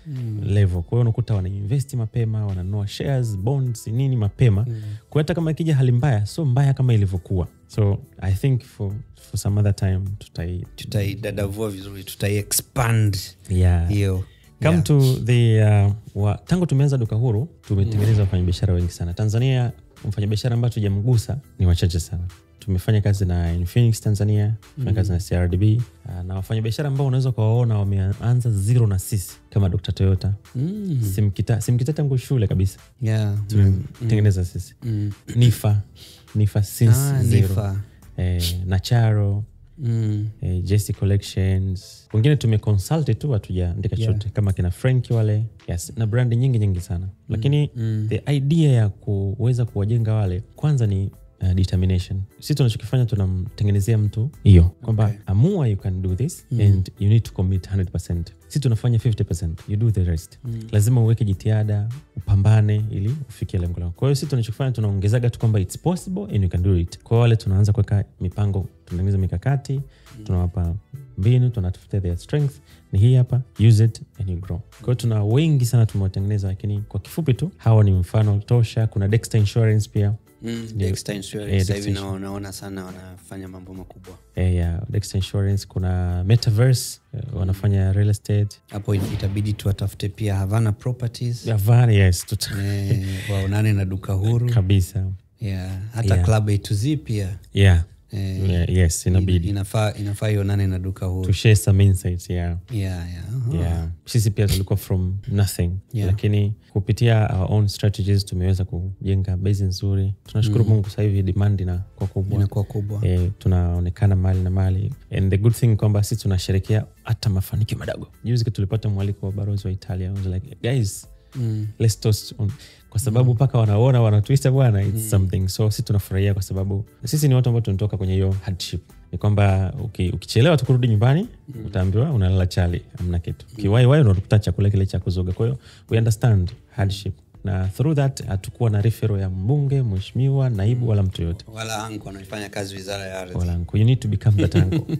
level. Kwa hiyo unakuta wana invest mapema, wananunua shares, bonds, nini mapema. Kwa hiyo hata kama ikija hali mbaya, so mbaya kama ilivyokuwa. So I think for some other time tutaidadavua vizuri, tutai expand hiyo. Come to the tangu tumeanza Duka Huru tumetengeneza wafanyabiashara wengi sana. Tanzania mfanyabiashara ambaye tujamgusa ni wachache sana. Tumefanya kazi na Infinix Tanzania, tumefanya kazi na CRDB, na wafanyabiashara ambao unaweza kuwaona wameanza zero na sisi kama Dr. Toyota. Simkita tangu shule kabisa. Tumetengeneza sisi. Nifa since zero. Nifa. Nacharo, Jesse Collections. Wengine tumeconsult tu, hatujaandika chochote kama kina Frank wale. Yes, na brand nyingi nyingi sana. Lakini the idea ya kuweza kuwajenga wale kwanza ni determination. Sisi tunachokifanya tunamtengenezea mtu hiyo kwamba amua, you can do this and you need to commit 100%. Sisi tunafanya 50%, you do the rest. Lazima uweke jitihada, upambane ili ufikie lengo lako. Kwa hiyo sisi tunachokifanya tunaongezaga tu kwamba it's possible and you can do it. Kwa wale tunaanza kuweka mipango, tunatengeneza mikakati, tunawapa mbinu, tunatafuta their strength, ni hii hapa, use it and you grow. Kwa hiyo tuna wengi sana tumewatengeneza, lakini kwa kifupi tu hawa ni mfano tosha. Kuna Dexter Insurance pia. Dexter Insurance sasa hivi naona sana wanafanya mambo makubwa. Dexter Insurance, kuna Metaverse, wanafanya real estate. Hapo itabidi tuwatafute pia Havana Properties. Havana, yes, waonane na Duka Huru. Kabisa. Hata Club A to Z pia. Yes, inabidi. Inafaa ionane na Duka Huru. To share some insights, Sisi pia tulikuwa from nothing. Lakini kupitia our own strategies tumeweza kujenga base nzuri. Tunashukuru Mungu sasa hivi demand inakuwa kubwa. Inakuwa kubwa. Tunaonekana mali na mali. And the good thing kwamba sisi tunasherehekea hata mafanikio madogo. Juzi tulipata mwaliko wa balozi wa Italia. I was like, guys, let's toast on, kwa sababu paka wanaona wanatuita bwana, it's something. So sisi tunafurahia kwa sababu sisi ni watu ambao tunatoka kwenye hiyo hardship. Ni kwamba ukichelewa tu kurudi nyumbani utaambiwa unalala chali, hamna kitu. Ukiwahi wahi unakuta chakula kile cha kuzoga. Kwa hiyo we understand hardship. Na through that hatakuwa na referral ya mbunge, mheshimiwa, naibu wala mtu yote. Wala uncle anafanya kazi wizara ya ardhi. Wala uncle. You need to become that uncle.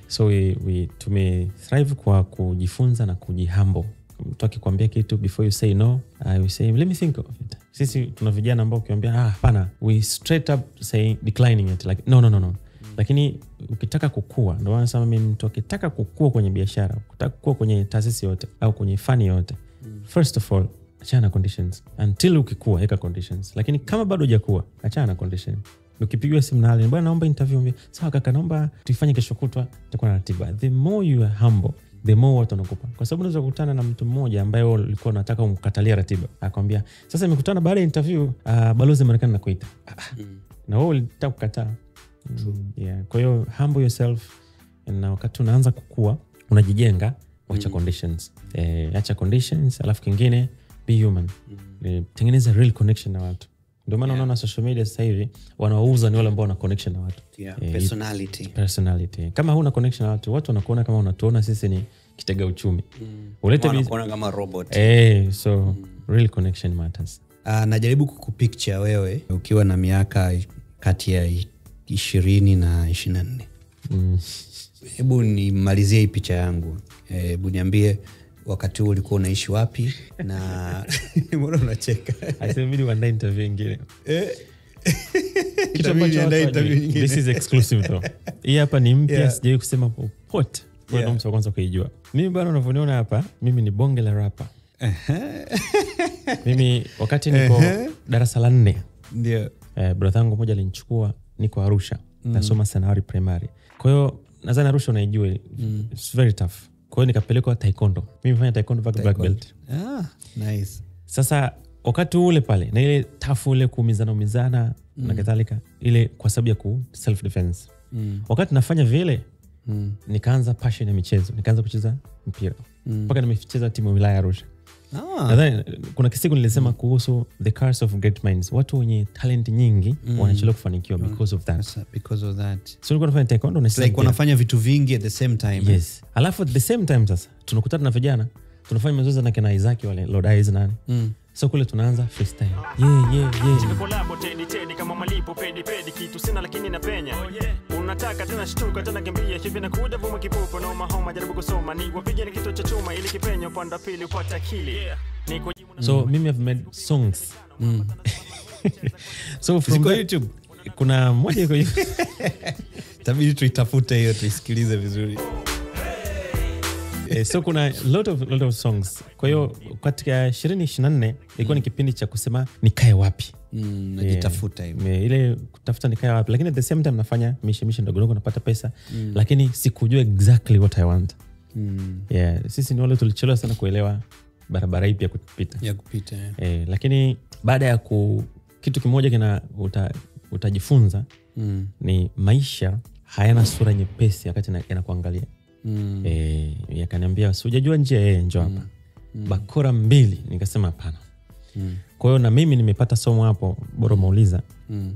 So we tume thrive kwa kujifunza na kujihumble. Mtu akikwambia kitu, before you say no, I will say let me think of it. Sisi tuna vijana ambao ukiwaambia hapana, we straight up say declining it like no no no no. Lakini ukitaka kukua, ndio maana nasema mimi mtu akitaka kukua kwenye biashara, ukitaka kukua kwenye taasisi yote au kwenye fani yote, first of all achana na conditions. Until ukikua weka conditions. Lakini kama bado hujakua, achana na condition. Ukipigwa simu na bwana naomba interview, sawa kaka naomba tuifanye kesho kutwa, tutakuwa na ratiba. The more you are humble, the more watu wanakupa. Kwa sababu unaweza kukutana na mtu mmoja ambaye wewe ulikuwa unataka umkatalia ratiba, akwambia sasa nimekutana baada ya interview, balozi Marekani nakuita. Na wewe ulitaka kukataa. Kwa hiyo humble yourself, na wakati unaanza kukua unajijenga, wacha conditions. Acha conditions, alafu kingine be human. Tengeneza real connection na watu. Ndio maana unaona social media sasa hivi wanaouza ni wale ambao wana connection na watu. Personality. Personality. Kama huna connection na watu, watu wanakuona kama unatuona sisi ni kitega uchumi. Ulete wanakuona kama robot. So real connection matters. Najaribu kukupicture wewe ukiwa na miaka kati ya 20 na 24. Hebu nimalizie hii picha yangu. Hebu niambie wakati huo ulikuwa unaishi wapi na mbona unacheka? Asemeni uandae interview nyingine. Kitu ambacho this is exclusive though. Hii hapa ni mpya, sijawahi kusema popote. Kwa hiyo mtu wa kwanza kuijua. Mimi bwana unavyoniona hapa, mimi ni bonge la rapper. Mimi wakati niko darasa la 4. Ndio. Brother yangu mmoja alinichukua, niko Arusha. Nasoma Sanawari Primary. Kwa hiyo nadhani Arusha unaijua. It's very tough. Kwa hiyo nikapelekwa taekwondo. Mimi nifanya taekwondo mpaka black belt. Nice. Sasa wakati ule pale na ile tafu ile kuumizana na kadhalika, ile kwa sababu ya ku self defense. Wakati nafanya vile, Nikaanza passion ya michezo, nikaanza kucheza mpira. Mpaka nimecheza timu ya wilaya Arusha. Nadhani kuna kisiku nilisema kuhusu the curse of great minds. Watu wenye talent nyingi wanachelewa kufanikiwa because of that. Because of that. So nilikuwa nafanya taekwondo na like wanafanya vitu vingi at the same time. Yes. Alafu at the same time sasa tunakutana na vijana, tunafanya mazoezi na kina Isaac wale Lord Eyes nani. So kule tunaanza freestyle. Yeah. Collabo tedi kama malipo pedi kitu sina lakini napenya. Unataka tena shtuka tena kimbia hivi na kuja vuma kipopo na mahoma jaribu kusoma ni wapige ni kitu cha chuma ili kipenyo upande pili upate akili. So mimi have made songs. So from YouTube kuna moja iko hivi. Tabidi tuitafute hiyo tuisikilize vizuri. So kuna lot of songs. Kwa hiyo katika 2024 ilikuwa ni kipindi cha kusema nikae wapi. Najitafuta hivi. Ile kutafuta nikae wapi, lakini at the same time nafanya mishe ndogo ndogo napata pesa. Lakini sikujua exactly what I want. Yeah, sisi ni wale tulichelewa sana kuelewa barabara ipi ya kupita. Ya kupita. Yeah. Lakini baada ya kitu kimoja kina utajifunza ni maisha hayana sura nyepesi wakati yanakuangalia. Yakaniambia sijajua njia, njoo hapa. Bakora 2, nikasema hapana. Kwa hiyo na mimi nimepata somo hapo, bora muuliza.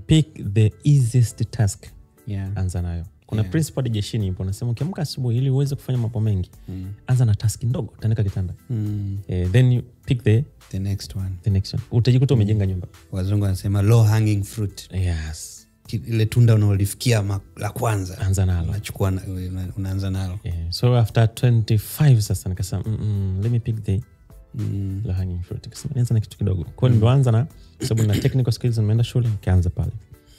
Pick the easiest task. Yeah. Anza nayo. Kuna principle jeshini ipo, nasema ukiamka asubuhi ili uweze kufanya mambo mengi, anza na task ndogo, tandika kitanda. Then you pick the next one. The next one. Utajikuta umejenga nyumba. Wazungu wanasema low hanging fruit. Yes. Ile tunda unaolifikia la kwanza anza nalo. Unachukua unaanza nalo. Yeah. So after 25 sasa nikasema let me pick the low hanging fruit. Nikasema nianza na kitu kidogo. Kwa hiyo nilianza na sababu na technical skills nimeenda shule nikaanza pale.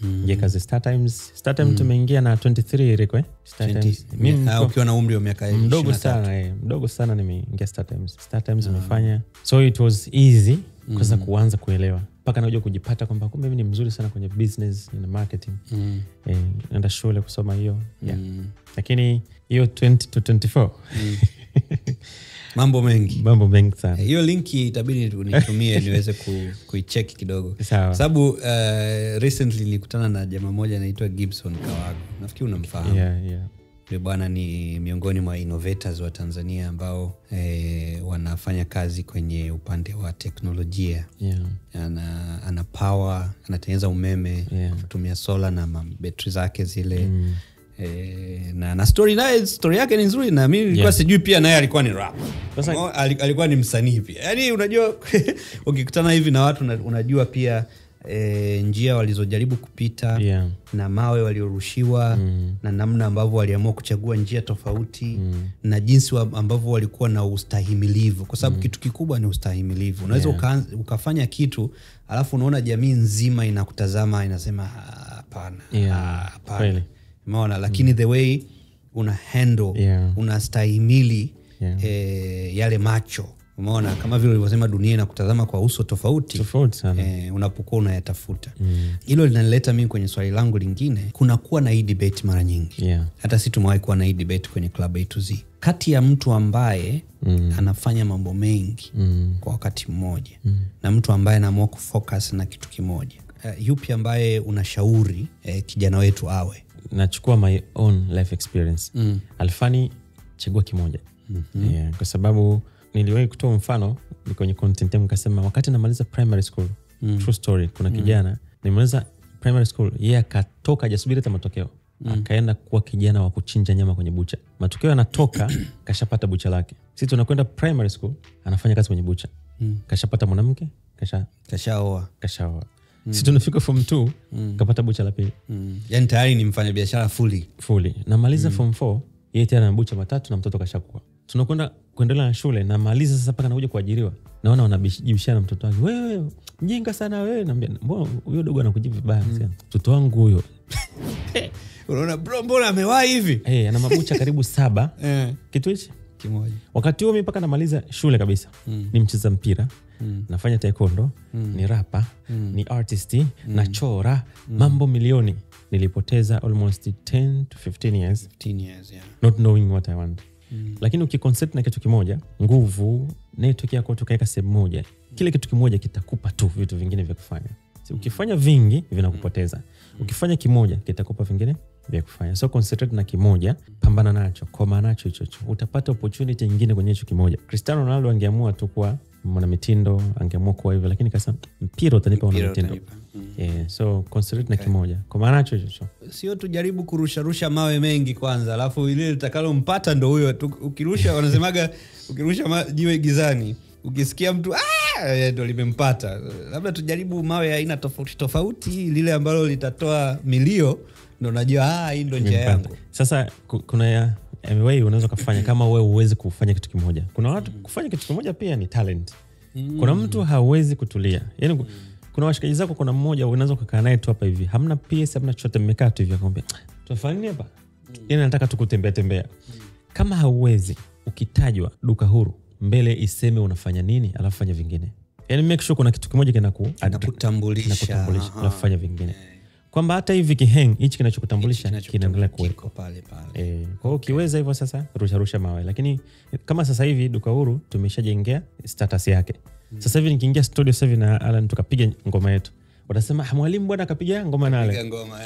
Nje kazi Star Times. Star Times tumeingia na 23 ilikuwa. Star Times. Mimi ukiwa na umri wa miaka 23. Mdogo sana, mdogo sana nimeingia Star Times. Star Times nimefanya. So it was easy kwa sababu kuanza kuelewa. Paka najua kujipata kwamba kumbe mimi ni mzuri sana kwenye business na marketing. Naenda shule kusoma hiyo. Yeah. Lakini hiyo 20 to 24. Mambo mengi. Mambo mengi sana. Hiyo linki itabidi unitumie niweze kuicheck kidogo. Sababu recently nilikutana na jamaa mmoja anaitwa Gibson Kawago. Nafikiri unamfahamu. Yeah. Yule bwana ni miongoni mwa innovators wa Tanzania ambao wanafanya kazi kwenye upande wa teknolojia. Yeah. Ana power, anatengeneza umeme kutumia solar na betri zake zile. Na story naye, story yake ni nzuri na mimi nilikuwa sijui pia naye alikuwa ni rap. Alikuwa ni msanii pia. Yaani unajua ukikutana hivi na watu unajua pia njia walizojaribu kupita na mawe waliorushiwa na namna ambavyo waliamua kuchagua njia tofauti na jinsi ambavyo walikuwa na ustahimilivu, kwa sababu kitu kikubwa ni ustahimilivu. Unaweza ukafanya kitu alafu unaona jamii nzima inakutazama inasema hapana, hapana. Umeona, lakini the way una handle, unastahimili yale macho. Umeona, kama vile ulivyosema dunia inakutazama kwa uso tofauti sana unapokuwa unayatafuta. Hilo linanileta mimi kwenye swali langu lingine. Kuna kuwa na hii debate mara nyingi. Hata sisi tumewahi kuwa na hii debate kwenye Club A to Z. Kati ya mtu ambaye anafanya mambo mengi kwa wakati mmoja na mtu ambaye anaamua kufocus na kitu kimoja. Yupi ambaye unashauri kijana wetu awe? Nachukua my own life experience. Alfani, chagua kimoja. Yeah, kwa sababu niliwahi kutoa mfano kwenye content yangu nikasema wakati namaliza primary school, true story, kuna kijana nimaliza primary school, yeye akatoka hajasubiri hata matokeo. Akaenda kuwa kijana wa kuchinja nyama kwenye bucha. Matokeo yanatoka kashapata bucha lake. Sisi tunakwenda primary school, anafanya kazi kwenye bucha. Kashapata mwanamke, kashaoa. Kashaoa. Sisi tunafika form 2, kapata bucha la pili. Yaani tayari ni mfanya biashara fully. Namaliza form 4, yeye tena ana bucha matatu na mtoto kashakuwa. Tunakwenda kuendelea na shule, namaliza sasa paka nakuja kuajiriwa. Naona wanabishana mtoto wake. Wewe mjinga sana wewe, naambia mbona huyo dogo anakujibu vibaya sana. Mtoto wangu huyo. Unaona bro, mbona amewahi hivi? Ana mabucha karibu 7. Kitu hichi kimoja. Wakati huo mimi paka namaliza shule kabisa. Ni mcheza mpira, nafanya taekwondo, ni rapper, ni artist, nachora, mambo milioni. Nilipoteza almost 10 to 15 years. 15 years, yeah. Not knowing what I want. Lakini ukiconcept na kitu kimoja, nguvu, network yako tukaweka sehemu moja, kile kitu kimoja kitakupa tu vitu vingine vya kufanya. Ukifanya vingi vinakupoteza. Ukifanya kimoja kitakupa vingine vya kufanya. So concentrate na kimoja, pambana nacho, koma nacho hicho hicho. Utapata opportunity nyingine kwenye hicho kimoja. Cristiano Ronaldo angeamua tu kuwa mwanamitindo, angeamua kuwa hivyo, lakini kasema mpira utanipa mwanamitindo. Yeah, so concentrate na kimoja, koma nacho hicho. Sio tujaribu kurusha mawe mengi kwanza, alafu ile litakalompata ndo huyo. Ukirusha wanasemaga ukirusha jiwe gizani, ukisikia mtu ndo limempata. Labda tujaribu mawe aina tofauti tofauti, lile ambalo litatoa milio ndo najua hii ndo njia yangu. Sasa kuna ya MWA unaweza kufanya kama wewe huwezi kufanya kitu kimoja. Kuna watu kufanya kitu kimoja pia ni talent. Kuna mtu hawezi kutulia. Yaani kuna washikaji zako, kuna mmoja unaweza kukaa naye tu hapa hivi. Hamna PS, hamna chochote, mmekaa tu hivi akamwambia, "Tunafanya nini hapa?" Yaani anataka tu kutembea tembea. Kama hauwezi, ukitajwa duka huru mbele iseme unafanya nini alafu fanya vingine. Yaani make sure kuna kitu kimoja kinakutambulisha, alafu fanya vingine. Kwamba hata hivi kiheng hichi kinachokutambulisha kinaendelea kuwepo pale pale. Kwa hiyo ukiweza hivyo sasa rusha mawe. Lakini kama sasa hivi duka huru tumeshajengea status yake. Sasa hivi nikiingia studio sasa hivi na Alan tukapiga ngoma yetu, watasema mwalimu bwana akapiga ngoma na Alan. Ngoma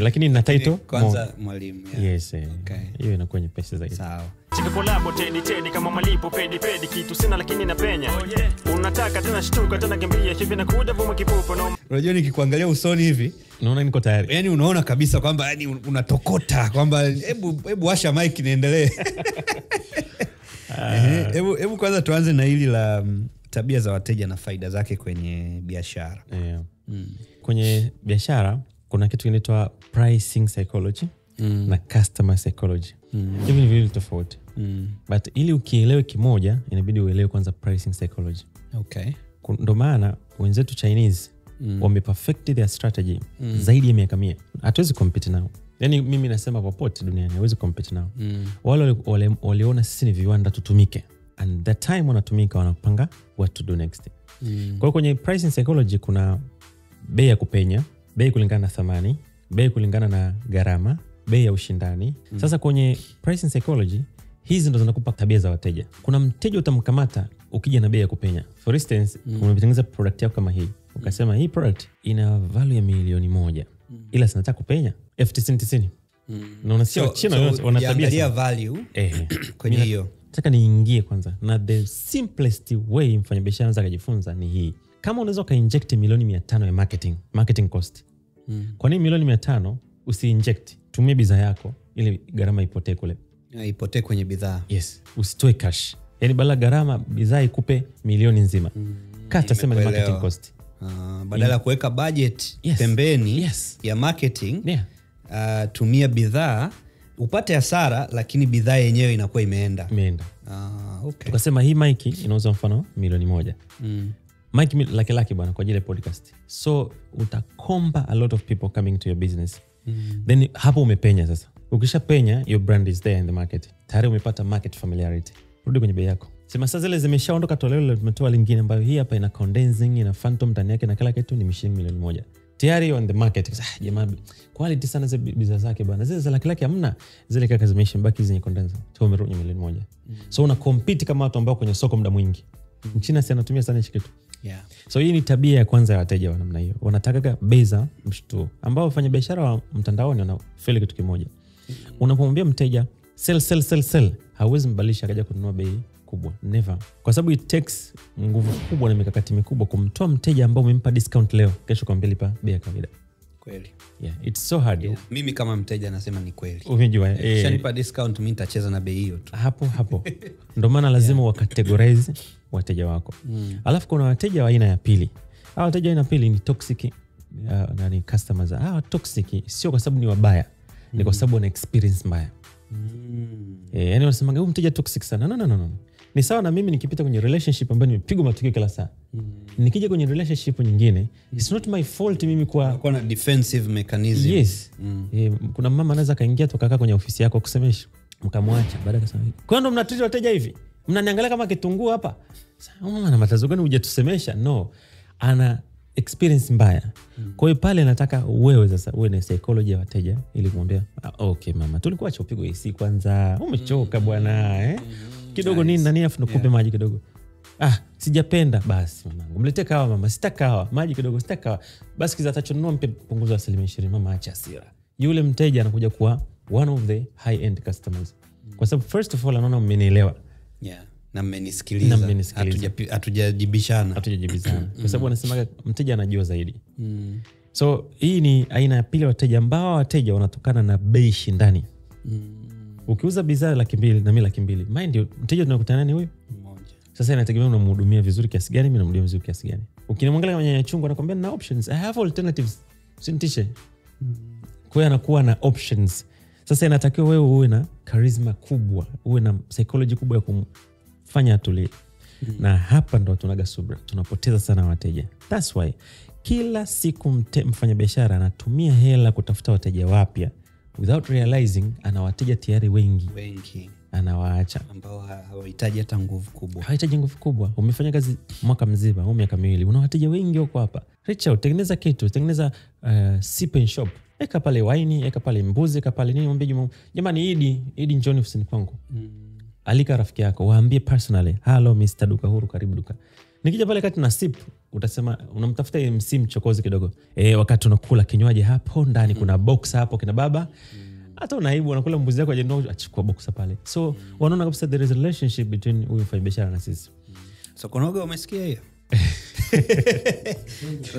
lakini na title kwanza mwalimu. Yes. Hiyo inakuwa nyepesi zaidi. Sawa. Chika kolabo tedi kama malipo pedi kitu sina lakini napenya. Unataka tena shtuka tena kimbia hivi na kuja vuma kipupo no. Unajua nikikuangalia usoni hivi naona niko tayari. Yaani unaona kabisa kwamba yani unatokota kwamba hebu washa mic niendelee. Hebu kwanza tuanze na hili la tabia za wateja na faida zake kwenye biashara. Yeah. Kwenye biashara kuna kitu kinaitwa pricing psychology na customer psychology. Hivi ni vitu tofauti. But ili ukielewe kimoja inabidi uelewe kwanza pricing psychology. Okay. Ndio maana wenzetu Chinese wameperfect their strategy zaidi ya miaka 100. Hatuwezi compete nao. Yaani mimi nasema popote duniani hawezi compete nao. Wale waliona sisi ni viwanda tutumike. And that time wanatumika wanapanga what to do next. Kwa hiyo kwenye pricing psychology kuna bei ya kupenya, bei kulingana na thamani, bei kulingana na gharama, bei ya ushindani. Sasa kwenye pricing psychology hizi ndo zinakupa tabia za wateja. Kuna mteja utamkamata ukija na bei ya kupenya. For instance, umetengeneza product yako kama hii. Ukasema hii product ina value ya 1,000,000. Ila sinataka kupenya 90,000. Na unasikia China wana tabia ya value kwenye hiyo. Nataka niingie kwanza. Na the simplest way mfanyabiashara anaweza kujifunza ni hii. Kama unaweza ka-inject 500,000,000 ya marketing cost. Kwa nini 500,000,000 usi-inject? Tumie bidhaa yako ili gharama ipotee kule. Ipotee kwenye bidhaa. Yes, usitoe cash. Yaani badala gharama bidhaa ikupe 1,000,000 nzima. Kata sema ni marketing cost. Badala kuweka budget pembeni ya marketing, tumia bidhaa upate hasara lakini bidhaa yenyewe inakuwa imeenda. Okay. Tukasema hii mic inauza mfano 1,000,000. Mic laki bwana kwa ajili ya podcast. So utakomba a lot of people coming to your business. Then hapo umepenya sasa. Ukishapenya your brand is there in the market. Tayari umepata market familiarity. Rudi kwenye bei yako. Sema sasa zile zimeshaondoka, toleo lile tumetoa lingine ambayo hii hapa ina condensing, ina phantom ndani yake na kila kitu, ni 1,000,000. Tayari on the market. Jamaa quality sana za bidhaa zake bwana. Zile za laki hamna. Zile kaka zimeisha, mbaki zenye condenser. Tu umerudi 1,000,000. So una compete kama watu ambao kwenye soko muda mwingi. Mchina si anatumia sana hichi kitu. Yeah. So hii ni tabia ya kwanza ya wateja wa namna hiyo. Wanataka bei za mshtuo. Ambao wafanyabiashara wa mtandaoni wanafeli kitu kimoja. Unapomwambia mteja sell sell sell sell, hauwezi mbadilisha akaja kununua bei kubwa. Never. Kwa sababu it takes nguvu kubwa na mikakati mikubwa kumtoa mteja ambao umempa discount leo, kesho kwambia lipa bei ya kawaida. Kweli. Yeah, it's so hard. Yeah. Mimi kama mteja nasema ni kweli. Umejua, Ukishanipa discount mimi nitacheza na bei hiyo tu. Hapo hapo. Ndio maana lazima wakategorize wateja wako. Alafu kuna wateja wa aina ya pili. Hao wateja wa aina pili ni toxic, nani customers. Hao toxic sio kwa sababu ni wabaya, ni kwa sababu wana experience mbaya. Yaani wanasema huyu mteja toxic sana. No. Ni sawa na mimi nikipita kwenye relationship ambayo nimepigwa matukio kila saa. Nikija kwenye relationship nyingine, it's not my fault mimi kwa na defensive mechanism. Yes. Kuna mama anaweza kaingia tu kakaa kwenye ofisi yako kusemesha, mkamwacha baada akasema, "Kwa nini mnatreat wateja hivi? Mnaniangalia kama kitunguu hapa." Sasa mama ana matatizo gani hujatusemesha? No. Ana experience mbaya. Kwa hiyo pale nataka wewe sasa uwe na psychology ya wateja ili kumwambia, okay mama, tulikuwa chopigwa AC kwanza. Umechoka bwana Kidogo nini nani afu nikupe maji kidogo. Sijapenda basi mamangu. Mletee kahawa mama, sitaka kahawa. Maji kidogo, sitaka kahawa. Basi kiza atachonunua mpe punguzo wa 20%, mama acha hasira. Yule mteja anakuja kuwa one of the high end customers. Kwa sababu first of all anaona mmenielewa. Yeah. Na mmenisikiliza. Hatujajibishana. Hatujajibizana. Kwa sababu wanasema mteja anajua zaidi. So hii ni aina ya pili wateja ambao wateja wanatokana na bei shindani. Ukiuza bidhaa 200,000 na mimi 200,000, mind you, mteja tunakutana naye huyo mmoja. Sasa inategemea unamhudumia vizuri kiasi gani, mimi namhudumia vizuri kiasi gani. Ukimwangalia kama nyanya chungu anakuambia nina options, I have alternatives. Usinitishe. Kwa hiyo anakuwa na options. Sasa inatakiwa wewe uwe na charisma kubwa, uwe na psychology kubwa ya kumfanya atulie. Na hapa ndo tunaga subra, tunapoteza sana wateja. That's why kila siku mfanyabiashara anatumia hela kutafuta wateja wapya without realizing ana wateja tayari wengi. Anawaacha ambao hawahitaji hata nguvu kubwa. Hawahitaji nguvu kubwa. Umefanya kazi mwaka mzima au miaka miwili, una wateja wengi huko hapa. Reach out, tengeneza kitu, tengeneza sip and shop. Eka pale waini, eka pale mbuzi, eka pale nini, mwambie jamani Idi njoni ofisini kwangu. Alika rafiki yako, waambie personally, hello Mr. Duka Huru, karibu duka. Nikija pale kati na sip, utasema unamtafuta MC mchokozi kidogo. Wakati unakula kinywaji hapo ndani kuna box hapo kina baba. Hata unaibu unakula mbuzi yako aje achukua box pale. So wanaona kabisa there is a relationship between huyu mfanyabiashara na sisi. So Konoga umesikia hiyo?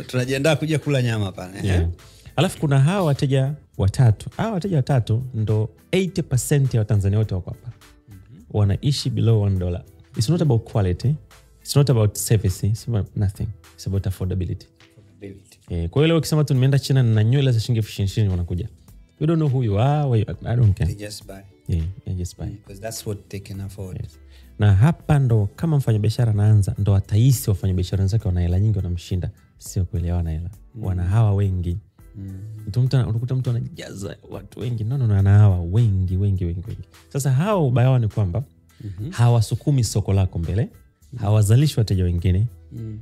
Tunajiandaa kuja kula nyama pale. Yeah. Alafu kuna hawa wateja watatu. Hawa wateja watatu ndo 80% ya Watanzania wote wako hapa. Wanaishi below $1. It's not about quality. It's not about service. It's about nothing. It's about affordability. Kwa hiyo leo ukisema tu nimeenda China na nywele za shilingi 20,000 wanakuja. You don't know who you are. I don't care. They just buy. Yeah, they just buy. Because that's what they can afford. Yes. Na hapa ndo kama mfanyabiashara anaanza ndo atahisi wafanyabiashara wenzake wana hela nyingi wanamshinda. Sio kweli hawana hela. Wana hawa wengi. Unakuta mtu anajaza watu wengi. No, ana hawa wengi. Sasa hao ubaya wao ni kwamba hawasukumi soko lako mbele, hawazalishi wateja wengine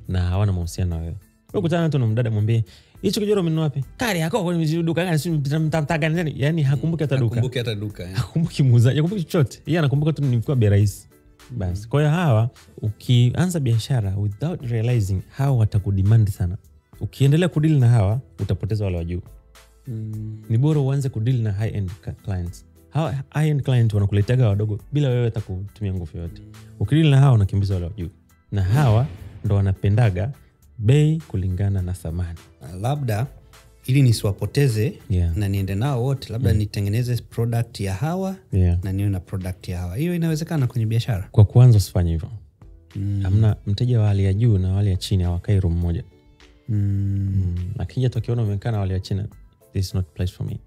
na hawana mahusiano na wewe. Wewe kutana tu na mdada mwambie hicho kijoro umenunua wapi? Kari yako kwenye duka gani? Si mtamtaka nani? Yaani hakumbuki hata duka. Hakumbuki hata duka. Hakumbuki muuzaji, hakumbuki chochote. Yeye anakumbuka tu nilikuwa bei rahisi. Basi. Kwa hiyo hawa ukianza biashara without realizing hawa watakudemand sana. Ukiendelea kudili na hawa utapoteza wale wa juu. Ni bora uanze kudili na high end clients. Hawa high end client wanakuletea wadogo bila wewe hata kutumia nguvu yoyote. Ukidili na hawa unakimbiza wale wa juu. Na hawa ndo wanapendaga bei kulingana na thamani. Labda ili nisiwapoteze na niende nao wote, labda nitengeneze product ya hawa na niwe na product ya hawa. Hiyo inawezekana kwenye biashara. Kwa kuanza usifanye hivyo. Hamna mteja wa hali ya juu na hali ya chini hawakai room moja. Akija tu akiona umekaa na hali ya chini, this is not place for me.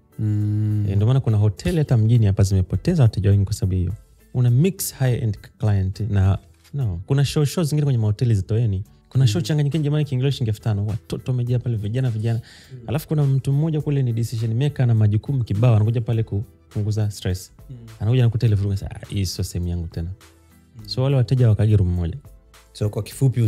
Ndio maana kuna hoteli hata mjini hapa zimepoteza wateja wengi kwa sababu hiyo. Una mix high end client na no, kuna show zingine kwenye mahoteli zitoeni. Kuna show changanyikeni jamani, kiingilio shilingi 5,000, watoto wamejaa pale, vijana. Alafu kuna mtu mmoja kule ni decision maker na majukumu kibao, anakuja pale kupunguza stress. Anakuja anakuta ile vurugu, sasa hii sio sehemu yangu tena. So wale wateja wakaji room moja. So kwa kifupi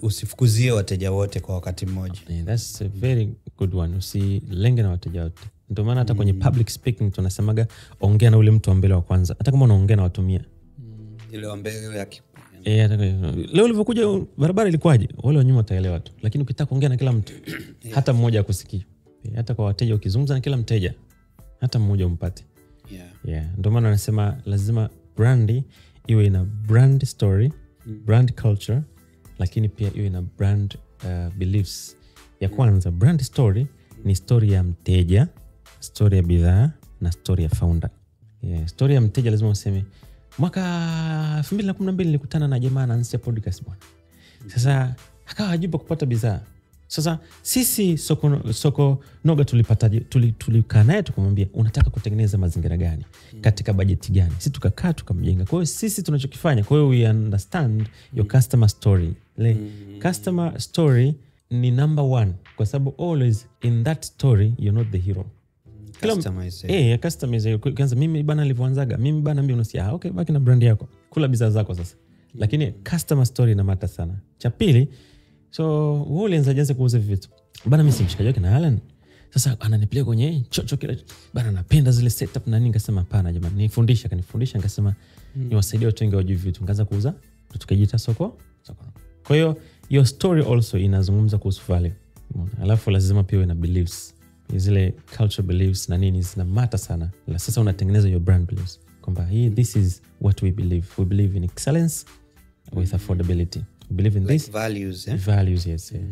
usifukuzie wateja wote kwa wakati mmoja. Yeah, that's a very good one. Usilenge na wateja wote. Ndio maana hata kwenye public speaking tunasemaga ongea na ule mtu wa mbele wa kwanza. Hata kama unaongea na watu 100. Ile wa mbele yake. Leo ulivyokuja barabara ilikuwaje? Wale wa nyuma wataelewa tu. Lakini ukitaka kuongea na kila mtu, hata mmoja akusikie. Hata kwa wateja ukizungumza na kila mteja, hata mmoja umpate. Yeah. Ndio maana wanasema lazima brand iwe ina brand story, brand culture, lakini pia iwe na brand beliefs. Ya kwanza, brand story ni story ya mteja, story ya bidhaa na story ya founder. Story ya mteja lazima useme mwaka 2012 nilikutana na jamaa anaanzisha podcast bwana. Sasa akawa hajui kupata bidhaa. Sasa sisi soko Noga tulipataje? Tulikaa naye tukamwambia unataka kutengeneza mazingira gani? Katika bajeti gani? Sisi tukakaa tukamjenga. Kwa hiyo sisi tunachokifanya, kwa hiyo we understand your customer story. Customer story ni number one kwa sababu always in that story you're not the hero. Customize. Customize. Kwanza mimi bana nilivyoanzaga, mimi bana mimi unasikia, okay, baki na brand yako. Kula bidhaa zako sasa. Lakini customer story ina matter sana. Cha pili, so wewe ulianza jinsi kuuza vitu. Bana mimi si mshikaji wake na Alan. Sasa ananipeleka kwenye chocho kile. Bana napenda zile setup na nini, nikasema hapana jamani, nifundisha, kanifundisha, nikasema niwasaidie watu wengi wajue vitu. Nikaanza kuuza, tukajiita soko. Kwa hiyo your story also inazungumza kuhusu value. Alafu lazima pia uwe na beliefs. Zile cultural beliefs na nini zina matter sana. La sasa unatengeneza your brand beliefs kwamba hii, this is what we believe. We believe in excellence with affordability. We believe in like this values, eh? Values, yes. Yeah.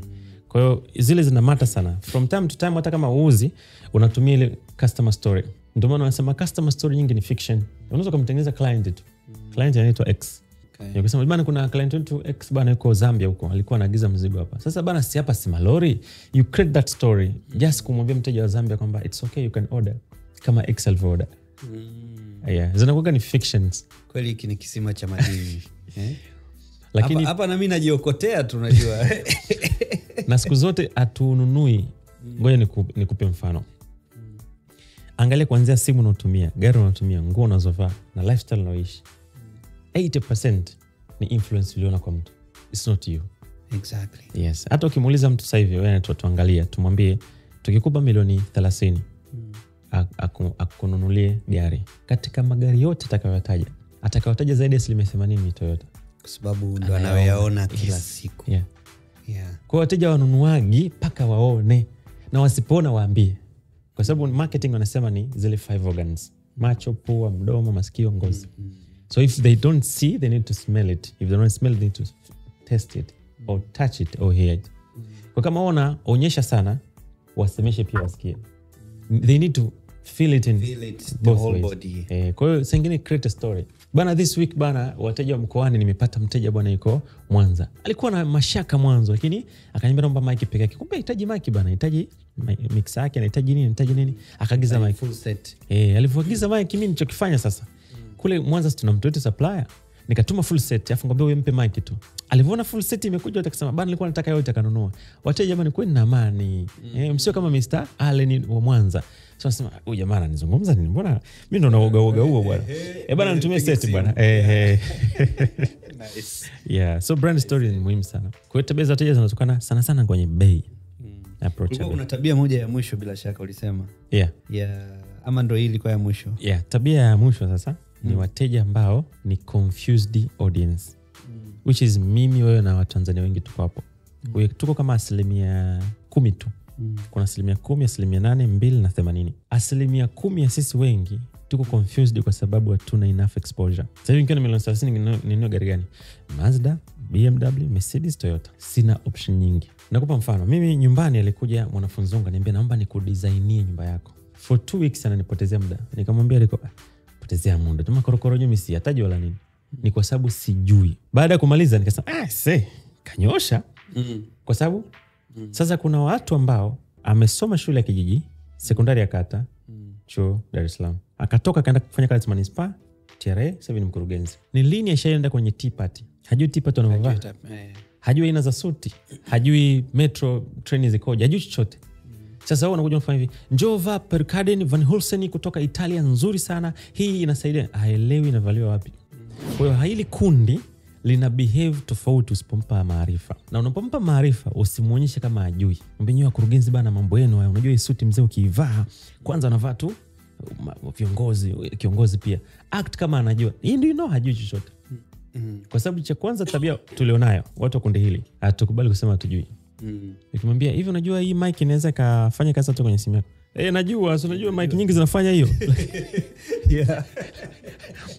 Kwa hiyo zile zina matter sana. From time to time, hata kama uuzi, unatumia ile customer story. Ndio maana wanasema customer story nyingi ni fiction. Unaweza kumtengeneza client tu. Client anaitwa X. Okay. Ukisema bana kuna client wetu X bana yuko Zambia huko, alikuwa anaagiza mzigo hapa. Sasa bana si hapa si malori. You create that story. Just kumwambia mteja wa Zambia kwamba it's okay, you can order kama X alivyo order. Yeah, zinakuwa ni fictions. Kweli hiki ni kisima cha madini. Eh? Lakini hapa na mimi najiokotea tu, unajua. Na siku zote hatununui. Ngoja nikupe mfano. Angalia kuanzia simu unaotumia, gari unaotumia, nguo unazovaa na lifestyle unaoishi. 80% ni influence uliona kwa mtu. It's not you. Exactly. Yes. Hata ukimuuliza mtu sasa hivi, wewe tuangalia, tumwambie tukikupa milioni 30 akununulie gari. Katika magari yote atakayotaja zaidi ya 80% ni Toyota. Kwa sababu ndo anayoyaona kila siku. Yeah. Yeah. Kwa wateja wanunuagi paka waone, na wasipoona waambie. Kwa sababu marketing wanasema ni zile 5 organs: macho, pua, mdomo, masikio, ngozi. So if they don't see, they need to smell it. If they don't smell it, they need to test it or touch it or hear it. Kwa kama ona onyesha sana, wasemeshe pia wasikie. They need to feel it in feel it, the both whole ways. Body. Kwa hiyo sengine create a story. Bana this week bana wateja wa mkoani, nimepata mteja bwana yuko Mwanza. Alikuwa na mashaka mwanzo, lakini akaniambia naomba mic peke yake. Kumbe hitaji mic bana, hitaji mixer yake, anahitaji nini, anahitaji nini. Akaagiza mic full set. Alipoagiza mic, mimi nilichokifanya sasa. Kule Mwanza tuna mtu wetu supplier. Nikatuma full set, afu ngombe huyo mpe mic tu. Alivyoona full set imekuja atakasema bana nilikuwa nataka yote, akanunua. Wateja jamani kwani na amani. Msio kama Mr. Allen wa Mwanza. So nasema huyu jamaa ananizungumza nini? Mbona mimi ndo naoga oga huo bwana. Bana nitumie set bwana. Nice. Yeah, so brand story ni muhimu sana. Kwa hiyo tabia za wateja zinatokana sana sana kwenye bei. Approach. Kuna tabia moja ya mwisho bila shaka ulisema. Yeah. Yeah, ama ndo hii ilikuwa ya mwisho. Yeah, tabia ya mwisho sasa ni wateja ambao ni confused audience. Which is mimi, wewe na Watanzania wengi tuko hapo. Tuko kama 10% tu. Kuna 10%, 8%, 2% na 80. 10% ya sisi wengi tuko confused kwa sababu hatuna enough exposure. Sasa hivi nikiwa na milioni 30 ninunue gari gani? Mazda, BMW, Mercedes, Toyota. Sina option nyingi. Nakupa mfano, mimi nyumbani alikuja mwanafunzi wangu akaniambia naomba nikudesignie nyumba yako. For 2 weeks ananipotezea muda. Nikamwambia liko potezea muda. Tuma korokoro mimi si hataji wala nini. Ni kwa sababu sijui. Baada ya kumaliza nikasema kanyosha. Kwa sababu sasa kuna watu ambao amesoma shule ya kijiji, sekondari ya kata, chuo Dar es Salaam. Akatoka akaenda kufanya kazi manispaa, TRA, sasa ni mkurugenzi. Ni lini ashaenda kwenye tea party? Hajui tea party wanavyovaa. Hajui aina za suti, hajui metro train zikoje, hajui chochote. Sasa wewe unakuja unafanya hivi, njoo vaa Percaden Van Hulsen kutoka Italia nzuri sana, hii inasaidia. Haelewi inavaliwa wapi. Kwa hiyo hili kundi lina behave tofauti usipompa maarifa. Na unapompa maarifa usimuonyeshe kama hajui. Mwambie nyewe wakurugenzi bana mambo yenu haya, unajua hii suti mzee ukiivaa kwanza anavaa tu viongozi, kiongozi pia. Act kama anajua. Hii ndio hajui chochote. Kwa sababu cha kwanza tabia tulionayo watu wa kundi hili, hatukubali kusema hatujui. Nikimwambia hivi unajua hii mic inaweza kafanya kazi hata kwenye simu yako. Najua, si unajua mic nyingi zinafanya hiyo. Yeah.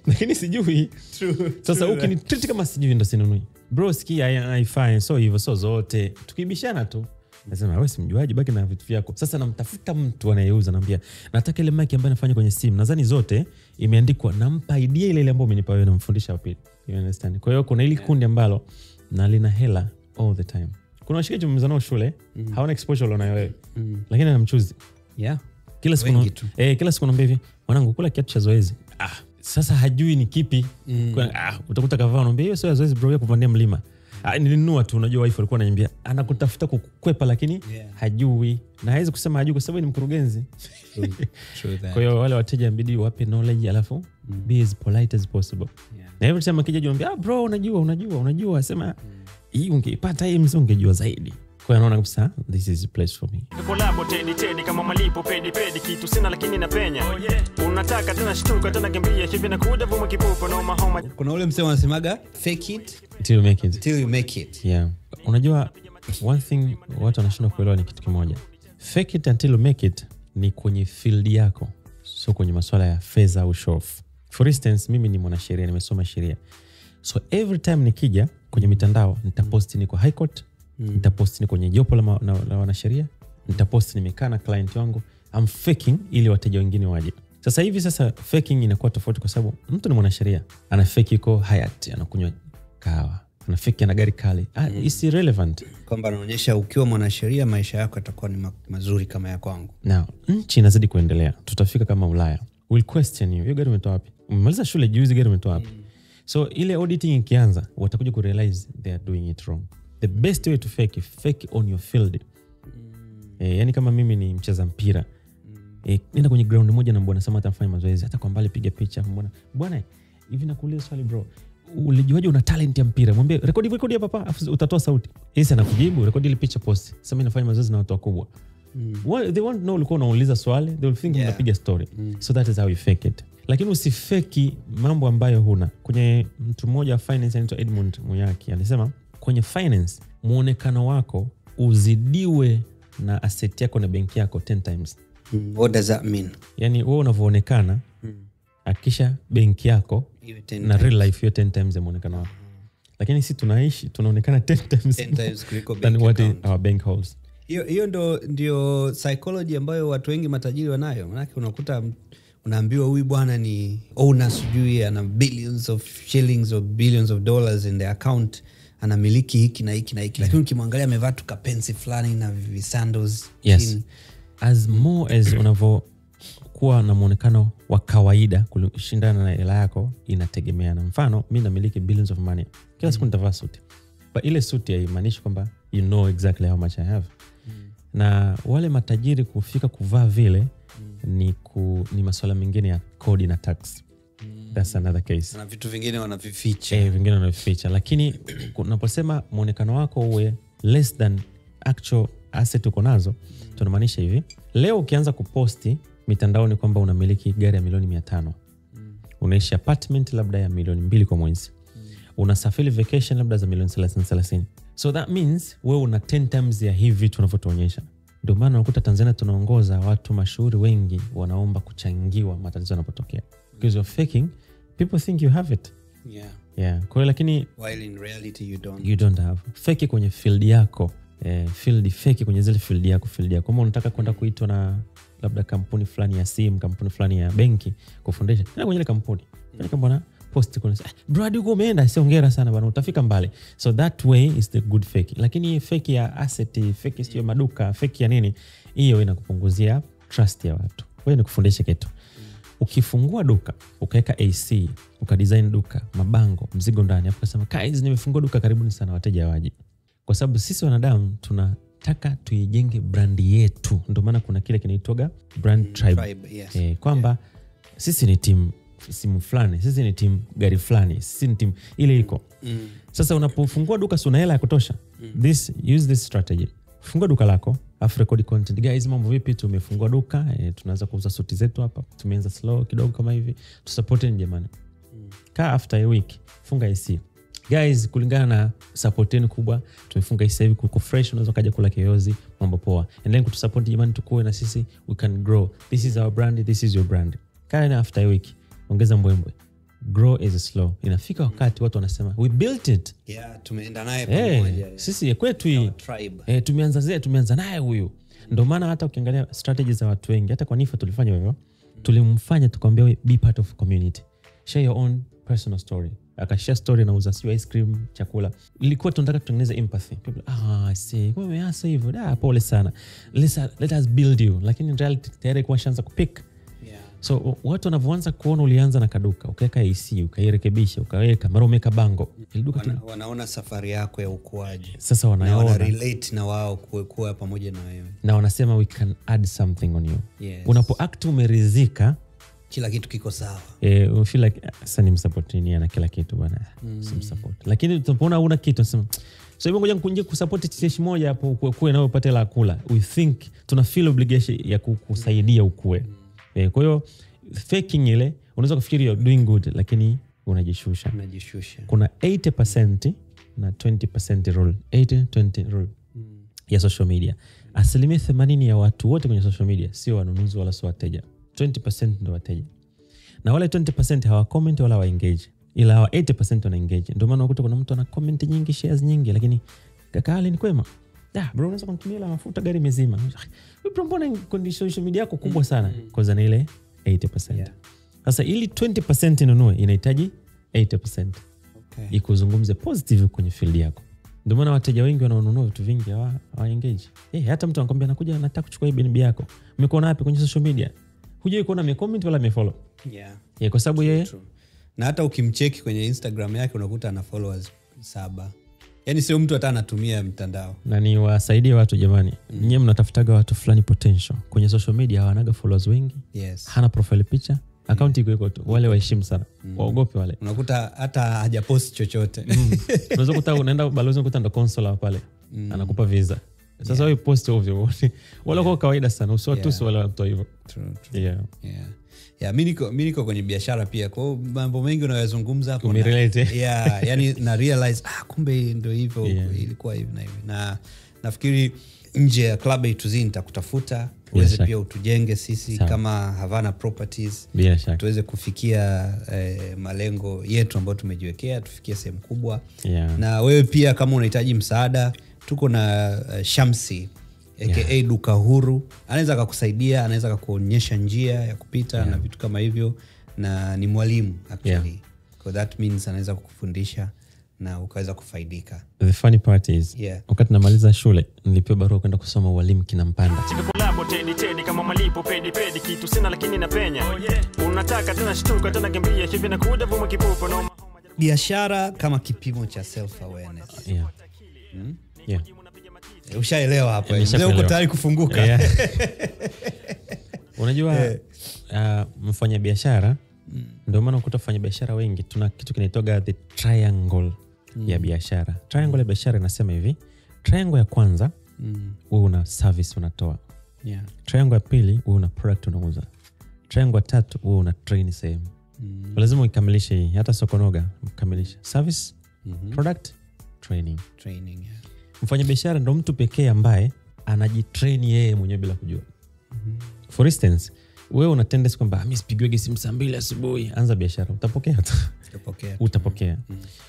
Lakini sijui. True. Sasa ukinitreat kama sijui ndo sinunui. Bro sikia haifai, so hivyo so zote. Tukibishana tu. Nasema wewe simjuaje, baki na vitu vyako. Sasa namtafuta mtu anayeuza, naambia nataka ile mic ambayo inafanya kwenye simu. Nadhani zote imeandikwa, nampa idea ile ile ambayo umenipa wewe, namfundisha wapi. You understand? Kwa hiyo kuna ile kundi ambalo na lina hela all the time. Kuna washikaji tumemzana nao shule, hawana exposure wanayo wewe. Lakini anamchuzi. Yeah. Kila siku kila siku naambia hivi, mwanangu kula kiatu cha zoezi. Sasa hajui ni kipi. Utakuta kavaa unaambia hiyo sio zoezi bro, ya kupandia mlima. Nilinunua tu, unajua wife alikuwa ananiambia anakutafuta kukwepa lakini hajui. Na hawezi kusema hajui kwa sababu ni mkurugenzi. True that. Kwa hiyo wale wateja inabidi wape knowledge alafu be as polite as possible. Na every time akija jiambia bro unajua sema hii ungeipata hii mzee ungejua zaidi. Kwa hiyo naona kabisa this is the place for me. Kolabo tedi kama malipo pedi kitu sina lakini napenya. Unataka tena shtuka tena kimbia hivi na kuja vuma kipupo no mahoma. Kuna ule msemo wanasemaga fake it till you make it. Till you make it. Yeah. Unajua one thing watu wanashindwa kuelewa ni kitu kimoja. Fake it until you make it ni kwenye field yako, sio kwenye masuala ya fedha au show off. For instance, mimi ni mwanasheria, nimesoma sheria. So every time nikija kwenye mitandao nitaposti niko high court, nitaposti niko kwenye jopo la wanasheria, nitaposti nimekaa na client wangu. I'm faking ili wateja wengine waje. Sasa hivi sasa faking inakuwa tofauti kwa sababu mtu ni mwanasheria, ana fake yuko Hyatt, anakunywa kahawa, ana fake ana gari kali. It's irrelevant. Kwamba anaonyesha ukiwa mwanasheria maisha yako yatakuwa ni mazuri kama ya kwangu. Now, nchi inazidi kuendelea. Tutafika kama Ulaya. We'll question you. Hiyo gari umetoa wapi? Umemaliza shule juzi, gari umetoa wapi? So ile auditing ikianza, watakuja kurealize they are doing it wrong. The best way to fake, fake on your field. Yani kama mimi ni mcheza mpira, nenda kwenye ground moja na mbona sema atafanya mazoezi, hata kwa mbali piga picha, mbona bwana hivi nakuuliza swali bro, ulijuaje una talent ya mpira? Mwambie rekodi hapa hapa, afu utatoa sauti. Yeye anakujibu, rekodi ile picha post. Sema inafanya mazoezi na watu wakubwa. Well, they won't know ulikuwa unauliza swali, they will think unapiga story. So that is how you fake it. Lakini usifeki mambo ambayo huna. Kwenye mtu mmoja wa finance anaitwa Edmund Muyaki alisema kwenye finance muonekano wako uzidiwe na asset yako na benki yako 10 times. What does that mean? Yani wewe unavyoonekana hakikisha benki yako na real life hiyo 10 times ya muonekano wako. Lakini sisi tunaishi tunaonekana 10 times 10 times kuliko than bank what account. our bank holds. Hiyo ndio psychology ambayo watu wengi matajiri wanayo. Maana unakuta unaambiwa huyu bwana ni owner sijui ana billions of shillings or billions of dollars in the account, anamiliki hiki na hiki na hiki, lakini ukimwangalia amevaa tu kapensi fulani na sandals chini. As more as unavyokuwa na muonekano wa kawaida kushindana na hela yako inategemeana. Mfano mimi namiliki billions of money, kila siku nitavaa suti, but ile suti haimaanishi kwamba you know exactly how much I have. Na wale matajiri kufika kuvaa vile ni masuala mengine ya kodi na tax. That's another case. Na vitu vingine wanavificha. Vingine wanavificha. Lakini unaposema muonekano wako uwe less than actual asset uko nazo, tunamaanisha hivi. Leo ukianza kuposti mitandaoni kwamba unamiliki gari ya milioni 500. Unaishi apartment labda ya milioni 2 kwa mwezi. Unasafiri vacation labda za milioni 30. So that means wewe una 10 times ya hivi tunavyotuonyesha. Ndio maana unakuta Tanzania tunaongoza, watu mashuhuri wengi wanaomba kuchangiwa matatizo yanapotokea. Because you're faking, people think you have it. Yeah. Kwa hiyo lakini while in reality you don't. You don't have. Fake kwenye field yako. Field fake kwenye zile field yako, Kama unataka kwenda kuitwa na labda kampuni fulani ya simu, kampuni fulani ya benki kufundisha, nenda kwenye ile kampuni. Fanya kama bwana post kuna bro hadi uko umeenda, si hongera sana bwana, utafika mbali. So that way is the good fake. Lakini fake ya asset, fake sio maduka, fake ya nini, hiyo inakupunguzia trust ya watu. Wewe nikufundishe kitu. Ukifungua duka, ukaweka AC, ukadesign duka, mabango, mzigo ndani, afu ukasema guys nimefungua duka, karibuni sana wateja waje. Kwa sababu sisi wanadamu tunataka tuijenge brand yetu. Ndio maana kuna kile kinaitwa brand tribe. Yes. Kwamba sisi ni team simu fulani, sisi ni team gari fulani, sisi ni team ile iko. Sasa unapofungua duka si una hela ya kutosha. Use this strategy. Fungua duka lako, afu record content. Guys, mambo vipi, tumefungua duka, tunaanza kuuza suti zetu hapa. Tumeanza slow kidogo kama hivi. Tusupporteni jamani. Kaa after a week, funga AC. Guys, kulingana na support yenu kubwa, tumefunga sasa hivi kuko fresh, unaweza kaja kula kiyozi, mambo poa. Endelea kutusupport jamani, tukue na sisi, we can grow. This is our brand, this is your brand. Kaa na after a week, ongeza mbwembwe. Grow is slow. Inafika wakati watu wanasema we built it. Yeah, tumeenda naye pamoja. Sisi kwetu hii tribe. Tumeanza naye huyu. Ndio maana hata ukiangalia strategies za watu wengi, hata kwa Nifa tulifanya hivyo. Tulimfanya tukamwambia be part of community. Share your own personal story. Akashare story na uza ice cream, chakula. Ilikuwa tunataka tutengeneze empathy. People, I see. Kumbe umeanza hivyo. Da, pole sana. Let us build you. Lakini in reality tayari kwa shanza kupick. So watu wanavyoanza kuona ulianza na kaduka, ukaweka AC, ukairekebisha, ukaweka, mara umeweka bango. Duka wanaona safari yako ya ukuaji. Sasa wanaona wana relate na wao kuwa pamoja na wewe. Na wanasema we can add something on you. Yes. Unapo act umeridhika, kila kitu kiko sawa. You feel like sasa nimsupport nini na kila kitu bwana. Simsupport. Lakini tunapoona una kitu unasema so hivyo ngoja nikunje kusupport cheshi moja hapo ukue na upate la kula. We think tuna feel obligation ya kukusaidia ukue. Kwa hiyo faking ile unaweza kufikiri you're doing good lakini unajishusha. Kuna 80% na 20% rule. 80-20 rule ya social media. 80% ya watu wote kwenye social media sio wanunuzi wala sio wateja. 20% ndio wateja. Na wale 20% hawa comment wala hawa engage. Ila hawa 80% wana engage. Ndio maana unakuta kuna mtu ana comment nyingi, shares nyingi, lakini kaka hali ni kwema. Da, bro unaweza kunitumia la mafuta gari mzima. Wewe bro mbona kwenye social media yako kubwa sana? Kwa na ile 80%. Yeah. Sasa ili 20% inunue inahitaji 80%. Okay. Ikuzungumze positive kwenye field yako. Ndio maana wateja wengi wanaonunua vitu vingi hawa engage. Hata mtu anakuambia nakuja nataka kuchukua hii BNB yako. Umekuona wapi kwenye social media? Hujai kuona me comment wala me follow. Yeah. Kwa sababu yeye na hata ukimcheki kwenye Instagram yake unakuta ana followers 7. Yaani sio mtu hata anatumia mtandao. Na niwasaidie watu jamani. Nyie mnatafutaga watu fulani potential. Kwenye social media hawanaga followers wengi. Yes. Hana profile picture. Account iko tu. Wale waheshimu sana. Waogope wale. Unakuta hata hajapost chochote. Unaweza kuta unaenda balozi unakuta ndo consular pale. Anakupa visa. Sasa wewe post ovyo. Wale kwa kawaida sana usiwatusi wale watu hivyo. True, true. Yeah. Yeah. Yeah, mimi niko kwenye biashara pia. Kwa hiyo mambo mengi unayozungumza hapo. Umerelate. Yeah, yani na realize kumbe ndio hivyo ilikuwa hivi na hivi. Na nafikiri nje ya Club A to Z nitakutafuta uweze pia utujenge sisi kama Havana Properties tuweze kufikia malengo yetu ambayo tumejiwekea, tufikie sehemu kubwa. Na wewe pia kama unahitaji msaada, tuko na Shamsi aka Duka Huru, anaweza akakusaidia, anaweza akakuonyesha njia ya kupita na vitu kama hivyo, na ni mwalimu actually. So that means anaweza kukufundisha na ukaweza kufaidika. The funny part is wakati namaliza shule nilipewa barua kwenda kusoma ualimu Kinampanda. Chikakolabo tedi tedi kama malipo pedi pedi kitu sina lakini napenya. Unataka tena shtuka tena kimbia hivi na kuja vuma kipupo no. Biashara kama kipimo cha self awareness. Yeah. Yeah. Ushaelewa hapo. Leo uko tayari kufunguka. Unajua mfanya biashara, ndio maana ukuta wafanya biashara wengi tuna kitu kinaitwa the triangle ya biashara. Triangle ya biashara inasema hivi. Triangle ya kwanza, wewe una service unatoa. Yeah. Triangle ya pili, wewe una product unauza. Triangle ya tatu, wewe una train sehemu. Lazima ukamilishe hii. Hata Sokonoga ukamilishe service, product, training. Training, yeah. Mfanya biashara ndo mtu pekee ambaye anajitrain yeye mwenyewe bila kujua. For instance, wewe una tendency kwamba mimi sipigwege simu saa 2 asubuhi, anza biashara, utapokea tu. Utapokea.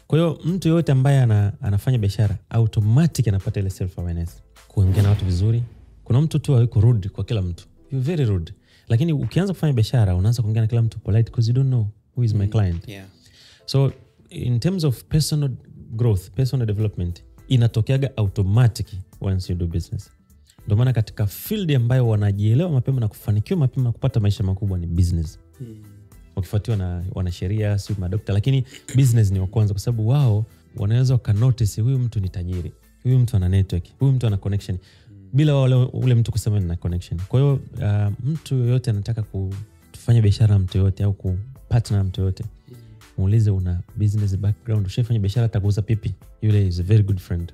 Kwa hiyo mtu yote ambaye anafanya biashara automatic anapata ile self awareness. Kuongea na watu vizuri. Kuna mtu tu yuko rude kwa kila mtu. You're very rude. Lakini ukianza kufanya biashara unaanza kuongea na kila mtu polite because you don't know who is my client. Yeah. So in terms of personal growth, personal development inatokeaga automatic once you do business. Ndio maana katika field ambayo wanajielewa mapema na kufanikiwa mapema kupata maisha makubwa ni business. Wakifuatiwa na wanasheria, sio madokta, lakini business ni wa kwanza kwa sababu wao wanaweza wakanotice huyu mtu ni tajiri, huyu mtu ana network, huyu mtu ana connection bila wale ule mtu kusema nina connection. Kwa hiyo mtu yoyote anataka kufanya biashara mtu yoyote au kupartner na mtu yoyote, muulize una business background, ushafanya biashara hata kuuza pipi, yule is a very good friend.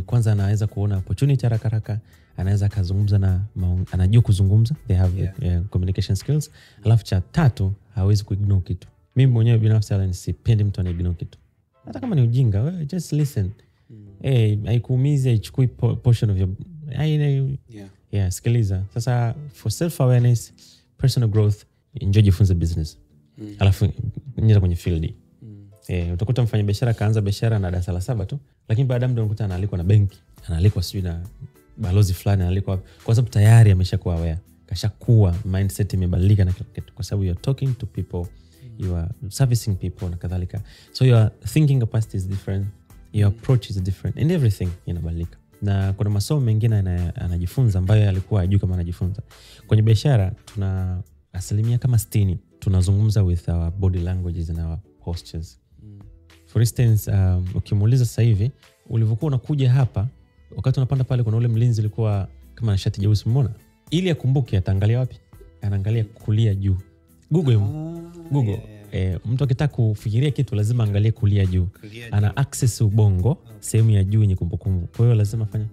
Kwanza anaweza kuona opportunity haraka haraka, anaweza kuzungumza na anajua kuzungumza, they have communication skills. Alafu cha tatu, hawezi kuignore kitu. Mimi mwenyewe binafsi ala sipendi mtu anaignore kitu. Hata kama ni ujinga, well, just listen. Haikuumizi, haichukui portion of your yeah, sikiliza. Sasa for self awareness, personal growth, enjoy jifunze business. Alafu nenda kwenye field. Utakuta mfanya biashara kaanza biashara na darasa la 7 tu, lakini baada ya muda unakuta anaalikwa na benki, anaalikwa sijui na balozi fulani, anaalikwa kwa sababu tayari ameshakuwa aware, kashakuwa mindset imebadilika na kila kitu, kwa sababu you are talking to people, you are servicing people na kadhalika. So your thinking capacity is different, your approach is different and everything inabadilika. Na kuna masomo mengine anajifunza ambayo alikuwa hajui kama anajifunza. Kwenye biashara tuna asilimia kama 60 tunazungumza with our body languages and our postures. For instance, ukimuuliza sasa hivi ulivyokuwa unakuja hapa, wakati unapanda pale kuna ule mlinzi alikuwa kama na shati jeusi, umeona? Ili akumbuke ataangalia wapi? Anaangalia kulia juu. Google. Google. Yeah. Mtu akitaka kufikiria kitu lazima angalie kulia juu. Ana access ubongo, sehemu ya juu yenye kumbukumbu. Kwa hiyo lazima afanye.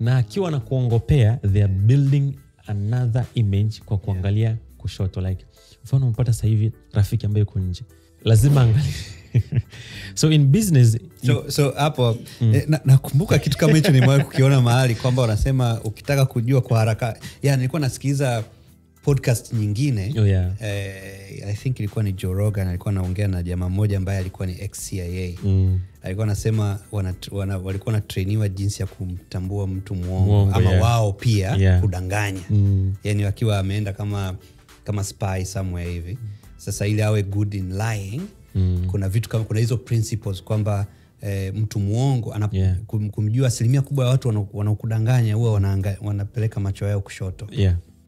Na akiwa anakuongopea, they are building another image kwa kuangalia kushoto. Like mfano umpata sasa hivi rafiki ambaye yuko nje, lazima angalie. So in business So hapo nakumbuka kitu kama hicho nimewahi kukiona mahali kwamba wanasema ukitaka kujua kwa haraka. Yeah, nilikuwa nasikiliza podcast nyingine. Oh, yeah. I think ilikuwa ni Joe Rogan, alikuwa anaongea na jamaa mmoja ambaye alikuwa ni ex-CIA. Alikuwa anasema walikuwa wanatrainiwa jinsi ya kumtambua mtu muongo ama wao pia kudanganya. Yaani wakiwa ameenda kama spy somewhere hivi. Sasa ile awe good in lying, kuna vitu kama kuna hizo principles kwamba mtu muongo kumjua asilimia kubwa ya watu wanaokudanganya huwa wanapeleka macho yao kushoto.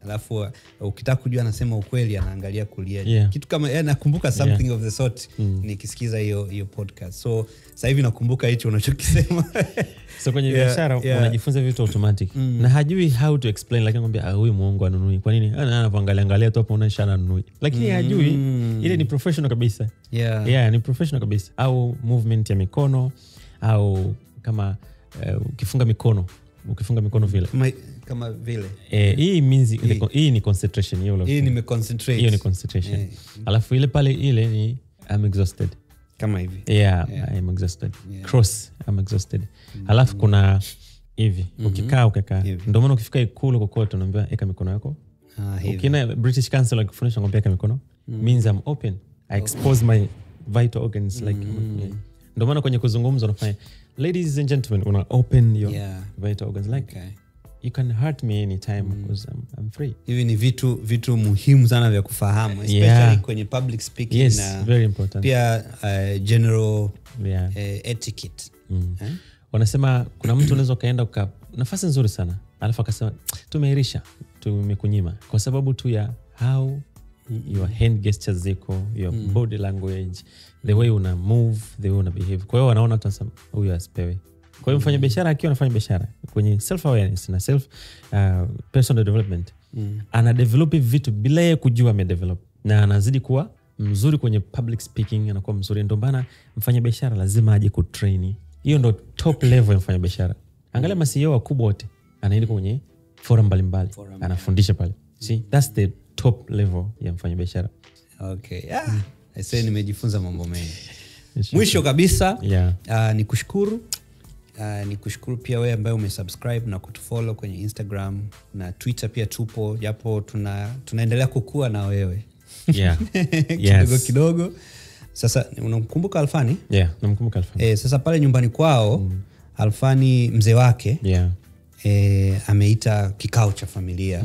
Alafu ukitaka kujua anasema ukweli anaangalia kulia. Kitu kama nakumbuka something of the sort nikisikiza hiyo podcast. So sasa hivi nakumbuka hicho unachokisema. So kwenye biashara unajifunza vitu automatic. Na hajui how to explain, lakini anamwambia huyu muongo anunui. Kwa nini? Anaangalia angalia tu hapo unaisha anunui. Lakini hajui ile ni professional kabisa. Yeah, ni professional kabisa. Au movement ya mikono au kama ukifunga mikono vile. Kama vile. Hii means hii ni concentration hiyo. Hii nimeconcentrate. Hiyo ni concentration. Alafu ile pale ile ni I'm exhausted. Kama hivi. Yeah, I'm exhausted. Cross, I'm exhausted. Alafu kuna hivi, ukikaa ukakaa. Ndio maana ukifika ikulu kokote unaambiwa eka mikono yako. Ukienda British Council akifundisha ngombe eka mikono, means I'm open. I expose my vital organs like Ndio maana kwenye kuzungumza unafanya ladies and gentlemen, una open your vital organs like you can hurt me anytime because I'm free. Hivi ni vitu muhimu sana vya kufahamu, especially kwenye public speaking. Yes, na very important. Pia general etiquette. Wanasema kuna mtu unaweza kaenda uka nafasi nzuri sana, alafu akasema tumeirisha, tumekunyima kwa sababu tu ya how your hand gestures ziko, your body language, the way una move, the way una behave. Kwa hiyo wanaona tunasema huyu asipewe. Kwa hiyo mfanya biashara akiwa anafanya biashara kwenye self awareness na self personal development, ana develop vitu bila yeye kujua ame develop, na anazidi kuwa mzuri kwenye public speaking, anakuwa mzuri. Ndio maana mfanya biashara lazima aje kutrain. Hiyo ndio top level ya mfanya biashara. Angalia ma CEO wakubwa wote anaenda kwenye forum mbalimbali, anafundisha pale. See, that's the top level ya mfanya biashara. Okay. I say nimejifunza mambo mengi. Mwisho kabisa, nikushukuru. Nikushukuru pia wewe ambaye umesubscribe na kutufollow kwenye Instagram na Twitter pia tupo, japo tunaendelea kukua na wewe. Kidogo kidogo. Sasa unamkumbuka Alfani? Yeah, namkumbuka Alfani. Sasa pale nyumbani kwao Alfani mzee wake ameita kikao cha familia.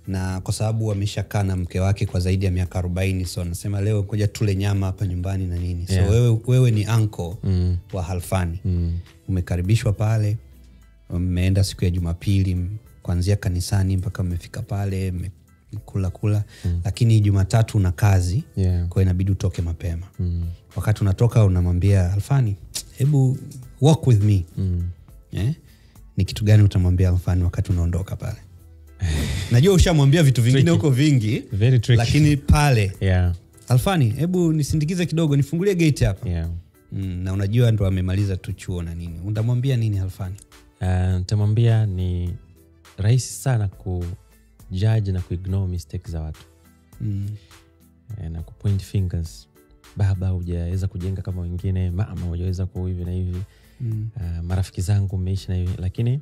Na kwa sababu ameshakaa na mke wake kwa zaidi ya miaka 40, so anasema leo ngoja tule nyama hapa nyumbani na nini. So wewe ni uncle wa Alfani. Umekaribishwa pale. Mmeenda siku ya Jumapili kuanzia kanisani mpaka mmefika pale, mmekula kula. Lakini Jumatatu una kazi, kwa hiyo inabidi utoke mapema. Wakati unatoka unamwambia Alfani, hebu walk with me. Ni kitu gani utamwambia Alfani wakati unaondoka pale? Najua ushamwambia vitu vingine huko vingi, very tricky. Lakini pale Alfani, hebu nisindikize kidogo, nifungulie gate hapa. Na unajua ndo amemaliza tu chuo na nini. Utamwambia nini Alfani? Nitamwambia ni rahisi sana ku judge na ku ignore mistakes za watu. Na ku point fingers. Baba hujaweza kujenga kama wengine, mama hujaweza ku hivi na hivi. Marafiki zangu mmeishi na hivi, lakini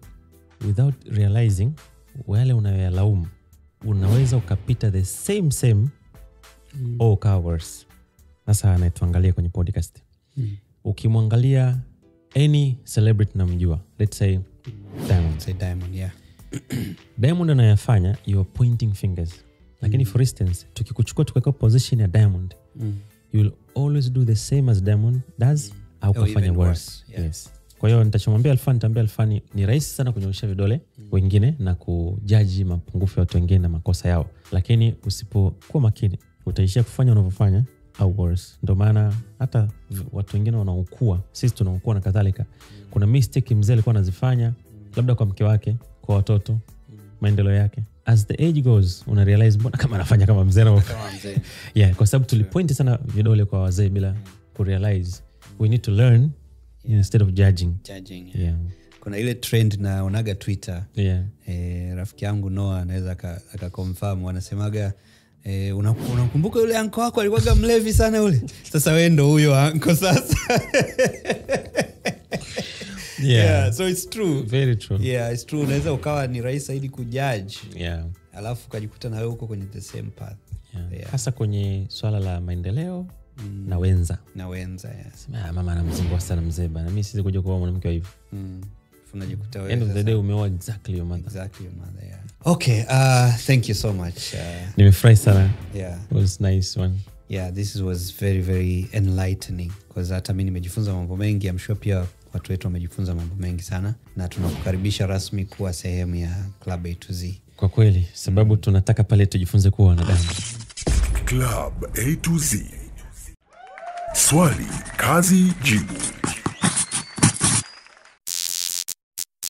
without realizing wale unayolaumu unaweza ukapita the same or worse. Sasa anayetuangalia kwenye podcast. Ukimwangalia any celebrity namjua, let's say Diamond. Say Diamond, yeah. Diamond anayofanya, you are pointing fingers. Lakini for instance, tukikuchukua tukaweka position ya Diamond, you will always do the same as Diamond does au kufanya worse. Yeah. Yes. Kwa hiyo nitachomwambia Alfani, nitaambia Alfani ni rahisi sana kunyoosha vidole wengine na kujaji mapungufu ya watu wengine na makosa yao. Lakini usipokuwa makini utaishia kufanya unavyofanya au worse. Ndio maana hata watu wengine wanaukua, sisi tunaukua na kadhalika. Kuna mistake mzee alikuwa anazifanya labda kwa mke wake, kwa watoto, maendeleo yake. As the age goes, una realize mbona kama anafanya kama mzee na kama mzee. Yeah, kwa sababu tulipoint sana vidole kwa wazee bila kurealize we need to learn instead of judging. Yeah. Kuna ile trend na onaga Twitter. Yeah. Rafiki yangu Noah anaweza akaconfirm, wanasemaga unakumbuka yule uncle wako alikuwa mlevi sana yule? Sasa wewe ndo huyo uncle sasa. Yeah, so it's true. Very true. Yeah, it's true. Unaweza ukawa ni rahisi zaidi kujudge. Yeah. Alafu ukajikuta na wewe uko kwenye the same path. Yeah. Yeah. Hasa kwenye swala la maendeleo na wenza. Na wenza, yeah. Sema, "Ah, mama anamzingua sana mzee bana. Mimi siwezi kuja kuoa mwanamke wa hivyo." Unajikuta wewe End of the sasa- day umeoa exactly your mother. Exactly your mother, yeah. Okay, thank you so much. Nimefurahi sana. Yeah. It was nice one. Yeah, this was very very enlightening because hata mi nimejifunza mambo mengi. I'm sure pia watu wetu wamejifunza mambo mengi sana, na tunakukaribisha rasmi kuwa sehemu ya Club A to Z. Kwa kweli, sababu tunataka pale tujifunze kuwa wanadamu. Club A to Z. Swali, kazi, jibu.